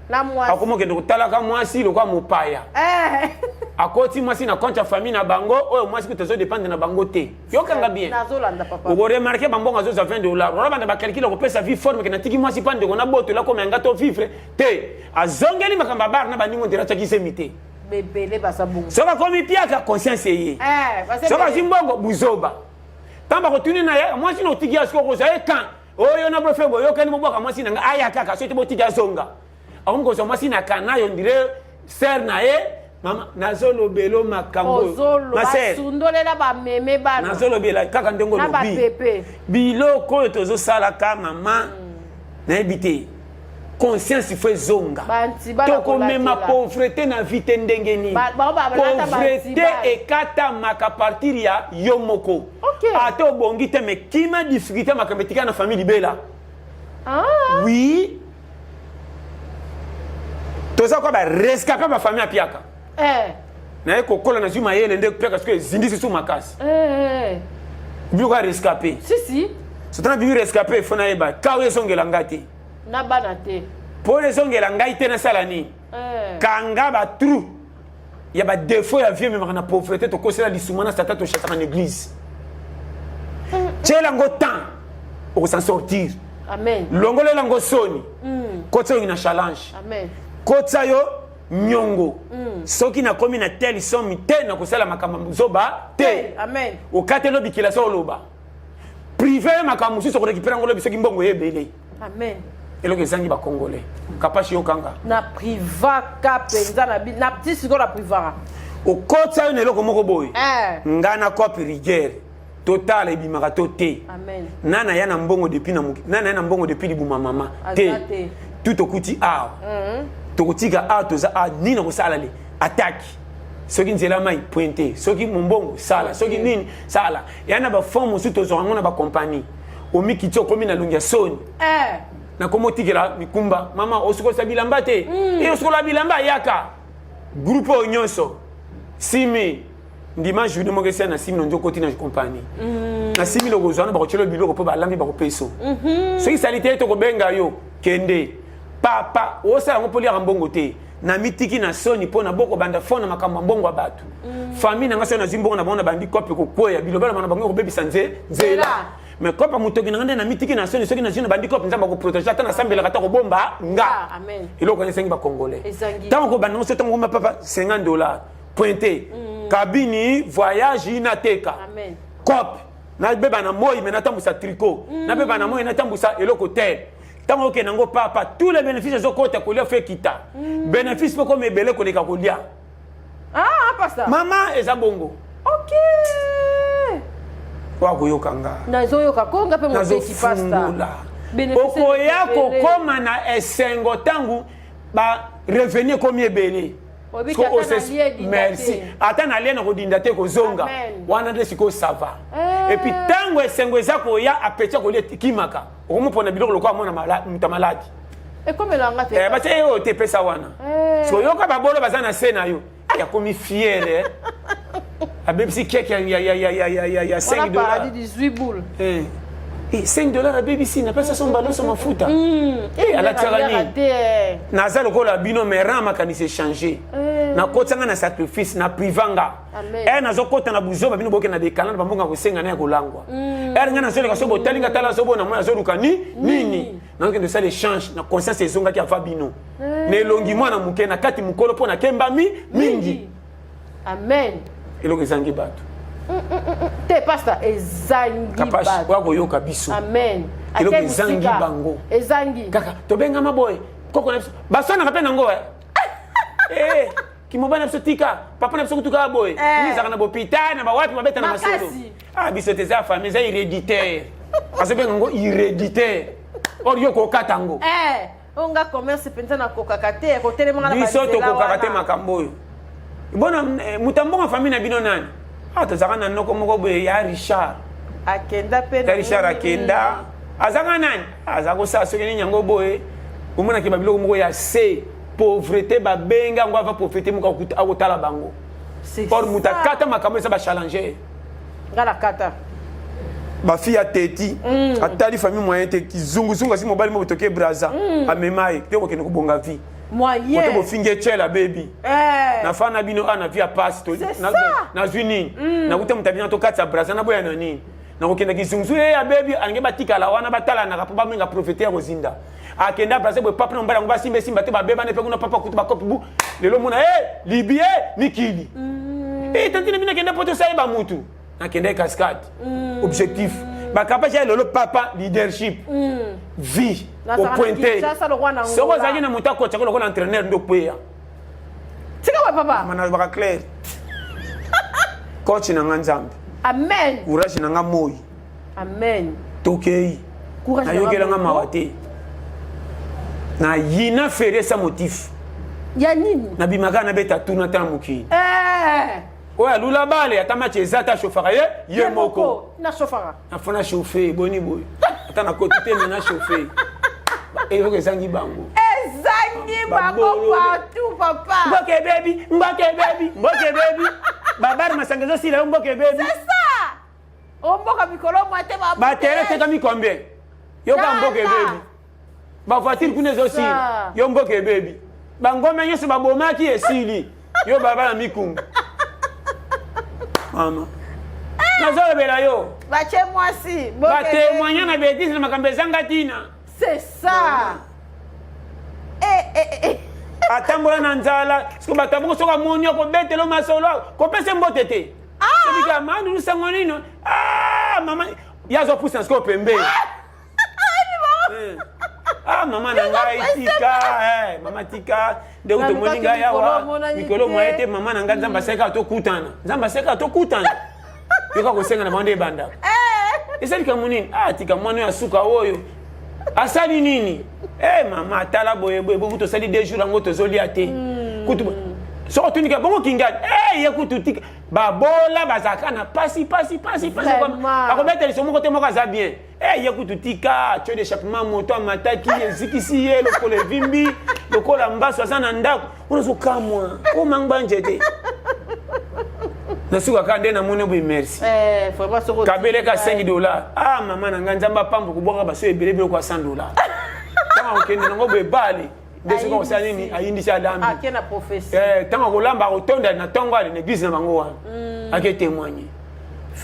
Na mwasi. Akoma okende kotalaka mwasi lokola mopaya. Akoti mwasi na compte ya famille na bango oyo mwasi kutu azodépendre na bango te. Yokanga bien. Nazolanda, papa. Okoremarquer bambongo azozwa 20 $, wana banda bacalculer kopesa vie forme ke natiki mwasi mpa ndeko nabotola koma yanga to vivre te. Azongeli makambo ya bar na baningo ndela atiaki zemi te. Bebele baza bongo. Soki akomi piaka, conscience eye. Baza Soki ebele. azwi mbongo, buzoba. Ntango bakotuni na ye mwasi na otiki ya sikoyo kozwa ye kan oyo na bofe boyokani, bobwaka mwasi na ngai aya kaka soki te botiki azonga. Akomi kozwa mwasi na kana yo ndire sœur na ye. Mama, nazolobela makambo oyo. Ozolo Ma sœur, basundolela bameme bana. Nazolobela kaka ndenge Na olobi. Bapepe. Biloko oyo tozosalaka, mama, nayebi te, conscience ifo ezonga. Banti bana Tokomema kolatela. pauvreté na vie te ndenge nini? Bango balata Pauvreté banti. ekatamaka partir ya yo moko. Ata obongi te, mais kima difficulté, makambo etika na famille libela. Oui, toza kwa barescapés, bafamille apiaka. Naye kokola, nazwi mayele nde piaka sikoyo ezindisi su makasi. Biloko ya rescapé. Si si. Sotana bimi rescapé, fo nayeba ka oyo ezongela nga te. Na bana te. Mpo ezongela ngai te, nasala nini? Kanga batrou ya badéfauts ya vie ememaka na pauvreté. Tokosela lisuma na satan, tochassaka na église. Tiela yango temps, okosan sortir. Amen. Longolela yango soni. Kotisa oyo na challenge. Amen. Kotisa yo nyongo. Soki nakomi na telle somme te, nakosala makambo zoba te. Amen. Okateli obikila so oloba privé ye makambo mosusu, okorécupérer yango lobi soki mbongo ebele. Amen. Eloko ezangi bacongolais, kapashi, yokanga. Na privaka mpenza na ti sikoyo na privaka. Okotisa yo na eloko moko boye. Nga na cope rigueur totala ebimaka to te. Amen. Nana ya na mbongo depuis na nana ya na mbongo depuis libuma mama te. Aza te. Tu tokuti awa, tokotika awa, toza awa nini nakosala le atake soki nzela mai pointe, soki mombongo sala, soki nini sala ya na bafond mosusu tozwaka yango na bacompagnie. Omikiti, okomi na lungi ya soni. Nakomi otikela mikumba mama osukolisa bilamba te. E osukola bilamba, yaka groupe oyo nyonso 6000 ndima journée moko esia na 6000 onzi okoti na compagnie na 6000 okozwa wana, bakotyela biloko mpo balambi, bakopesa. Soki sali te, tokobenga yo kende papa osala yango mpo liaka mbongo te. Na mitiki na soni mpo na bokobanda fo na makambo ya mbongo ya bato. Famille na nga, soki nazwi mbongo na bango na bandi kope kokweya, bilobela na bango ekobebisa nzela. Mais kopa motoki na nga nde na mitiki na soni. Soki nazwi na bandi kope, Nzambe akoprotéger. Ata nasambelaka, ata kobomba nga. Ah, amen. Eloko wana esengi bacongolais. Ezangi. Ntango kobanda ngo so, ntango koma papa 50 $ pointe kabini voyage nateka. Amen. Cope nabeba na moi, me natambwisa tricot, nabeba na moi, natambwisa eloko te. Ntango okende yango papa, tous les bénéfices ezokota kolia fo ekita, bénéfice mpo koma ebele koleka kolia. Ah, pasteur. Mama, eza bongo. Oyo akoyoka nga. Nazoyoka ko nga mpe moteki, pasteur. Nazofungola. Bénéfice Okoya ebele. kokoma na esengo ntango barevenu ekomi ebele. Oyebi Siko ata nalie dinda merci te. Ata nalie na kodinda te, kozonga. Amen. Wana nde sikoyo ça va. Et puis ntango esengo eza koya, appétit ya kolia ekimaka, okomopona biloko lokola mwana moto ya maladi. Ekomelanga te. Eh, batia ye oyo te, epesa wana. Siko yoka babolo baza na se na yo, yakomi fière, abebisi keke ya 5 wana dollars. Paradis 18 boule. Eh, 5 $ abebisi, napesa so mbaloso mafuta. Eh, alatiaka nini? Te. Naza lokola bino, mais ran makanisi échange. Nakotianga na sacrifice, na privanga. Amen. Ere nazokɔta na buzoba, bino boke na dekala na bambongo ya kosenga na ya kolangwa. Ere ngai nazoleka so botalinga, tala azobona moi azoluka ni nini. Nazokende osala échange na conscience ezongaki ava bino na elongi mwana moke, na kati mokolo mpo nakembami mingi. Amen. Eloko ezangi bato. Te, pasteur, ezangi Kapashi bato. oya koyoka biso. Amen. Eloko Ate ezangi mosika. bango. Ezangi. Kaka tobengama boye, koko na biso baswanaka mpe nango eh. Kimobali na biso tika papa na biso kutuka boye. Nini ezalaka na bopita na bawapi babeta na masolo. Makasi. Ah, biso te, eza famille, eza héréditaire, azobenga yango héréditaire, or yo kokata yango. Oyo nga commerce mpenza nakokaka te kotelemaka na Biso banzela tokokaka te wana. Makambo oyo bona moto ya mbongo, famille na bino nani? Ah, tozalaka na noko moko boye ya Richard. Akenda mpe. Ya Richard akenda, azaka nani, aza kosala soki nini yango boye. Omonaki babiloko moko ya se pauvreté, babenga yango ava pauvreté moko akotala bango. C'est Or moto ça. akata makambo eza bachallenger. Nga nakata. Bafille ya teti atali famille moyen te, kizunguzungu, asi mobali moko toke Braza, amema ye te, kokende kobonga vie. Moyen. Kote bofingi etiele abebi. Nafa na bino a na vie ya pasi. C'est ça. Nazwi nini? Nakuta moto abina tokati ya Braza, naboya na nini? Nakokenda kizunguzungu ye abebi, alingi batikala wana, batalanaka mpo bamenga profite ya kozinda. Akenda Braza boye, papa na mobali yango basimba esimba te, babebane mpe kuna. Papa kutu bakopi bu lelo mona e libi e mikili e tantine bino akenda po tosayeba mutu nakenda Cascade. Objectif bakapasi ya lelo, papa, leadership, vie. Nazalaka na Opointe. Kinshasa lokola na Soki Angola. ozalaki na moto akotiaka lokola entraîneur nde okweya. Tika wa papa. Manalobaka clair, coach na nga Nzambe. Amen. Courage na nga moi. Amen. Tokei. Courage na nga. Nayokelanga Moi. mawa te, nayina Ferre sans motif. Ya nini? Nabimaka, nabeta tuna ta mokili. Oyo alula bale, ata match eza, ata ashofaka ye ye moko. Na chauffaka. Nafona chauffe boni boye, ata nakoti te, me na chauffe eloko ezangi bango. Ezangi bango. Babolole. Partout, papa. Mboka ebebi, mboka ebebi, mboka ebebi, babare masanga ezosila yo, mboka ebebi. C'est ça, omboka mikolo mwa te. Baterrain etekami combien? Yoka, mboka ebebi, bavoiture kuna ezosila yo, mboka ebebi, bangombe nyonso babomaki esili yo, balabala mikumba. Mama, nazolobela yo. Batie mwasi. Batémoigne na baéglise na makambo ezanga ntina. C'est ça. Eh, eh, eh. Atambola na nzala. Siko bato abongo, soki amoni akobetela masolo, kopesa mbote te. Sobika manu sango nino. Ah, mama ye azopusa sikoyo pembeni. Ah, mama na ngai tika, mama tika ndeko, tomoni ngai awa mikolo moye te. Mama na ngai, Nzambe asalika tokutana, Nzambe asalika tokutana. Yoka kosenga na bango nde ebandaka. Esalika monini? Ah, tika mwana oyo asuka oyo asali nini? Eh, mama, atala boye boye boye, tosali 2 jours yango tozolia te. Kutu soko otunika bongo kingani eh, ye kutu tika babola bazalaka na pasi pasi pasi pasi. Akobeta liso moko te, moko aza bien. Eh, ye kutu tika tuyau d'échappement, moto amataki ezikisi ye lokola evimbi lokola mbaso, aza na ndako wana ozokamwa omangba nzete nasuka kaka nde namoni boye. Merci. Kabeleka 5 dollar. Ah, mama na ngai, Nzambe apambo kobwaka baso ebele biloko ya 100 dollar. Ntango akokende nango boye bale nde soki akosala nini, ayindisi alambi. Ntango akolamba, akotonda na ntongo ale na église na bango wana, ake témoigne.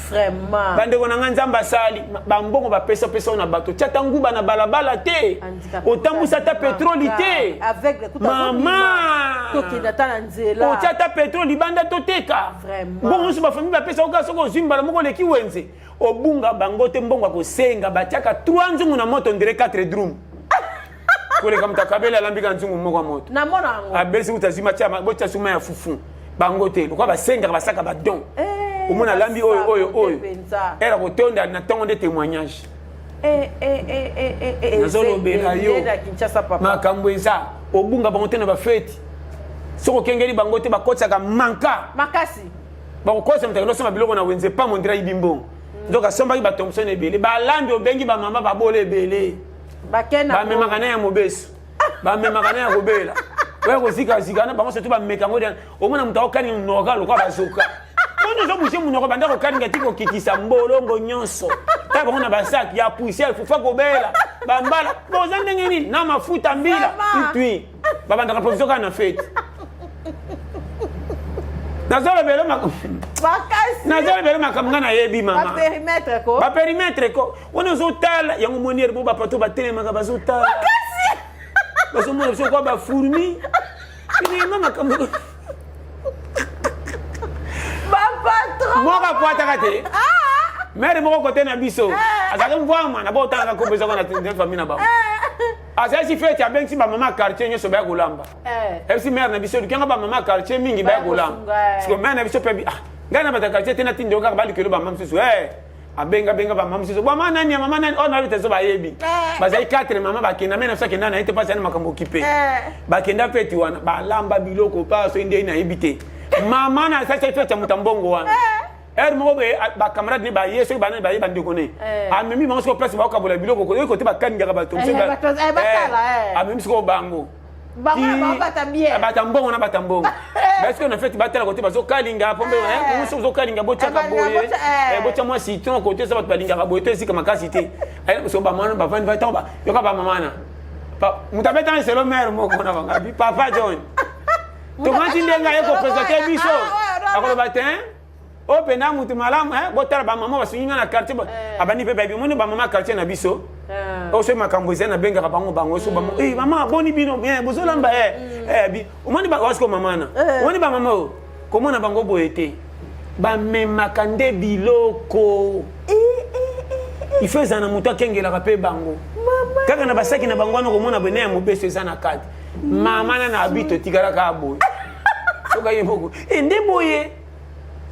Vraiment. Bandeko na ngai, Nzambe asali bambongo bapesapesa oyo na bato. Tia ata nguba na balabala te, otambusa ata petroli te. Mama, otia ata petrole libanda, toteka mbongo nyonso bafamille bapesa oka. Soki ozwi mbala moko oleki wenze, obunga bango te. Mbongo akosenga, batiaka 3 nzungu na moto, ndire 4 drum koleka moto akabeli alambika nzungu moko ya moto. Namona yango. Abelisi kuta azwi botia suma ya fufu. Bango te, lokola basengaka, basaka badon. Omona alambi oyo oyo oyo ere kotonda na ntongo nde témoignage. Nazolobela yo makambo eza. Obunga bango te na bafeti. Soki okengeli bango te, bakotisaka manka. Makasi. Bakokosa moto akende osomba biloko na wenze pamo, ndira yibi mbongo, donc asombaki bathomson ebele, balambi, obengi bamama babola ebele. Bamemaka na ya mobesu, bamemaka na ya kobela oya kozikazika na bango. Surtout bameka yango, omona moto akokaninga monoko kaka lokola bazoka. Mpona ozobouche monoko, banda kokaninga ti kokitisa mbolongo nyonso. Ta bango na basaki ya poussière, fufa kobela bambala boza ndenge nini na mafuta mbila itui. Babandaka provision kaka na fete. Nazolobela makambo ngai nayebi, mama. Bapérimètre ko wana ozotala yango moniere bo bapato batelemaka, bazotala, bazomona biso kwa bafourmi. Finema makambo moko akwataka te. Mare moko kote na biso azalaki mvwama na botalaka kombo ezako na famille na bango. Azalaki fête, abengisi bamama quartier nyonso baya kolamba. Ebisi mare na biso, lukianga bamama quartier mingi baya kolamba. Siko mare na biso mpe, ah, ngai na bato ya quartier te, natindi kaka balikelo bamama mosusu. Abenga benga bamama mosusu, mama nani ya mama nani oyo nayebi te, so bayebi bazali 4 mama. Bakenda, me na biso akenda na ye te, mpasi yani makambo okipe. Bakenda feti wana, balamba biloko pa soki ndei nayebi te. Mama na asalisa feti ya moto ya mbongo wana. Heure moko boye, bacamarade ne baye, soki banani baye, bandeko ne, amemi bango sikoyo place bakokabola biloko. Oyo kote bakaningaka bato, amemi sikoyo bango. Bango na bango bata bien. Bata mbongo na bata mbongo. Parce que na fait batala côté bazo kalinga pombe eh musu bazo kalinga botiaka boye. Eh botia mwa citron côté ça bato balingaka boye to esika makasi te. Eh so ba mama ba vandi ba ba yoka ba mama na. Moto abetanga lisolo mare moko na bango abi papa John. Tokanisi ndenge aye ko présenter biso. Akoloba te oyo mpenza moto malamu eh, botala bamama basungi ngai na quartier eh. Abandi mpe bayebi omoni bamama quartier na biso eh. Oyo soki makambo ezali nabengaka bango bango so bama mm. Mama boni bino bien bozolamba mm. Omoni wasiko mama na omoni bamama oyo komona bango boye te, bamemaka nde biloko. Il faut ezala na moto akengelaka mpe bango kaka na basaki na bango wana, komona boye na ya mobeso eza na kati. Mama na na abi totikalaka boye, soki aye moko nde boye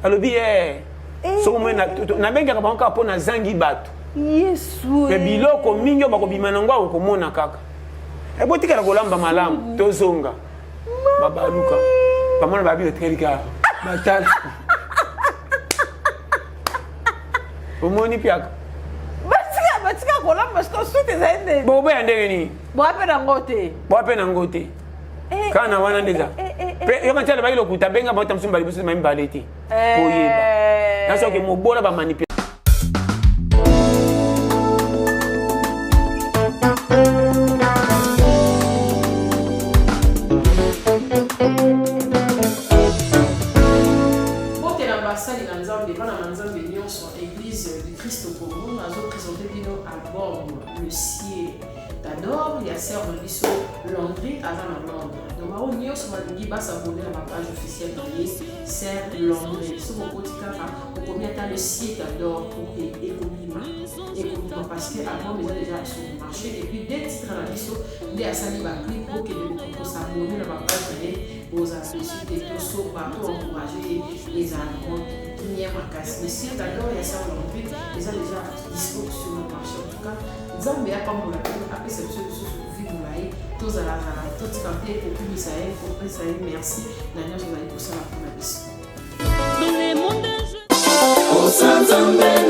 alobi eh, soki omoni nabengaka bango kaka mpo nazangi bato. Yesu! Me biloko mingi oyo bakobima nango awa, okomona kaka ebotikala kolamba malamu. Tozonga, babaluka, bamona babi otikali kaka batala, omoni piaka. Batika kolamba siko, suite ezali nde boboya ndenge nini? Boya mpe nango te. Boya mpe nango te, kaka na wana nde eza mpe yoka ntia alobaki lokuta. Benga bauta mosusu mbala liboso, mibale te, koyeba nasoki mobola bamanipule. Mbote na basali na Nzambe, bana na Nzambe nyonso, Église du Christ au Congo. Nazoprésente bino album Le Ciel t'adore ya sœur na biso Landry, aza na Londres. Donc bango nyonso balingi bas'abonner na bapage officielle na ye, sœur Landry. Soki okoti kaka, okomi ata Le Ciel t'adore, ekobima, ekobima, parce que album eza déjà sur le marché. Et puis deux titres na biso nde asali baclip. Bokende kos'abonner na bapage na ye, bozala déçu te. Tosomba, to encourage ye, ezala nango kimia makasi. Le Ciel t'adore ya sœur Landry eza déjà dispo sur le marché. En tout cas, Nzambe apambola bino, apesa biso lisusu vie molai, tozalazala, totika mpe kokumisa ye, kopesa ye merci na nyonso azali kosala mpona biso. Osa Nzambe.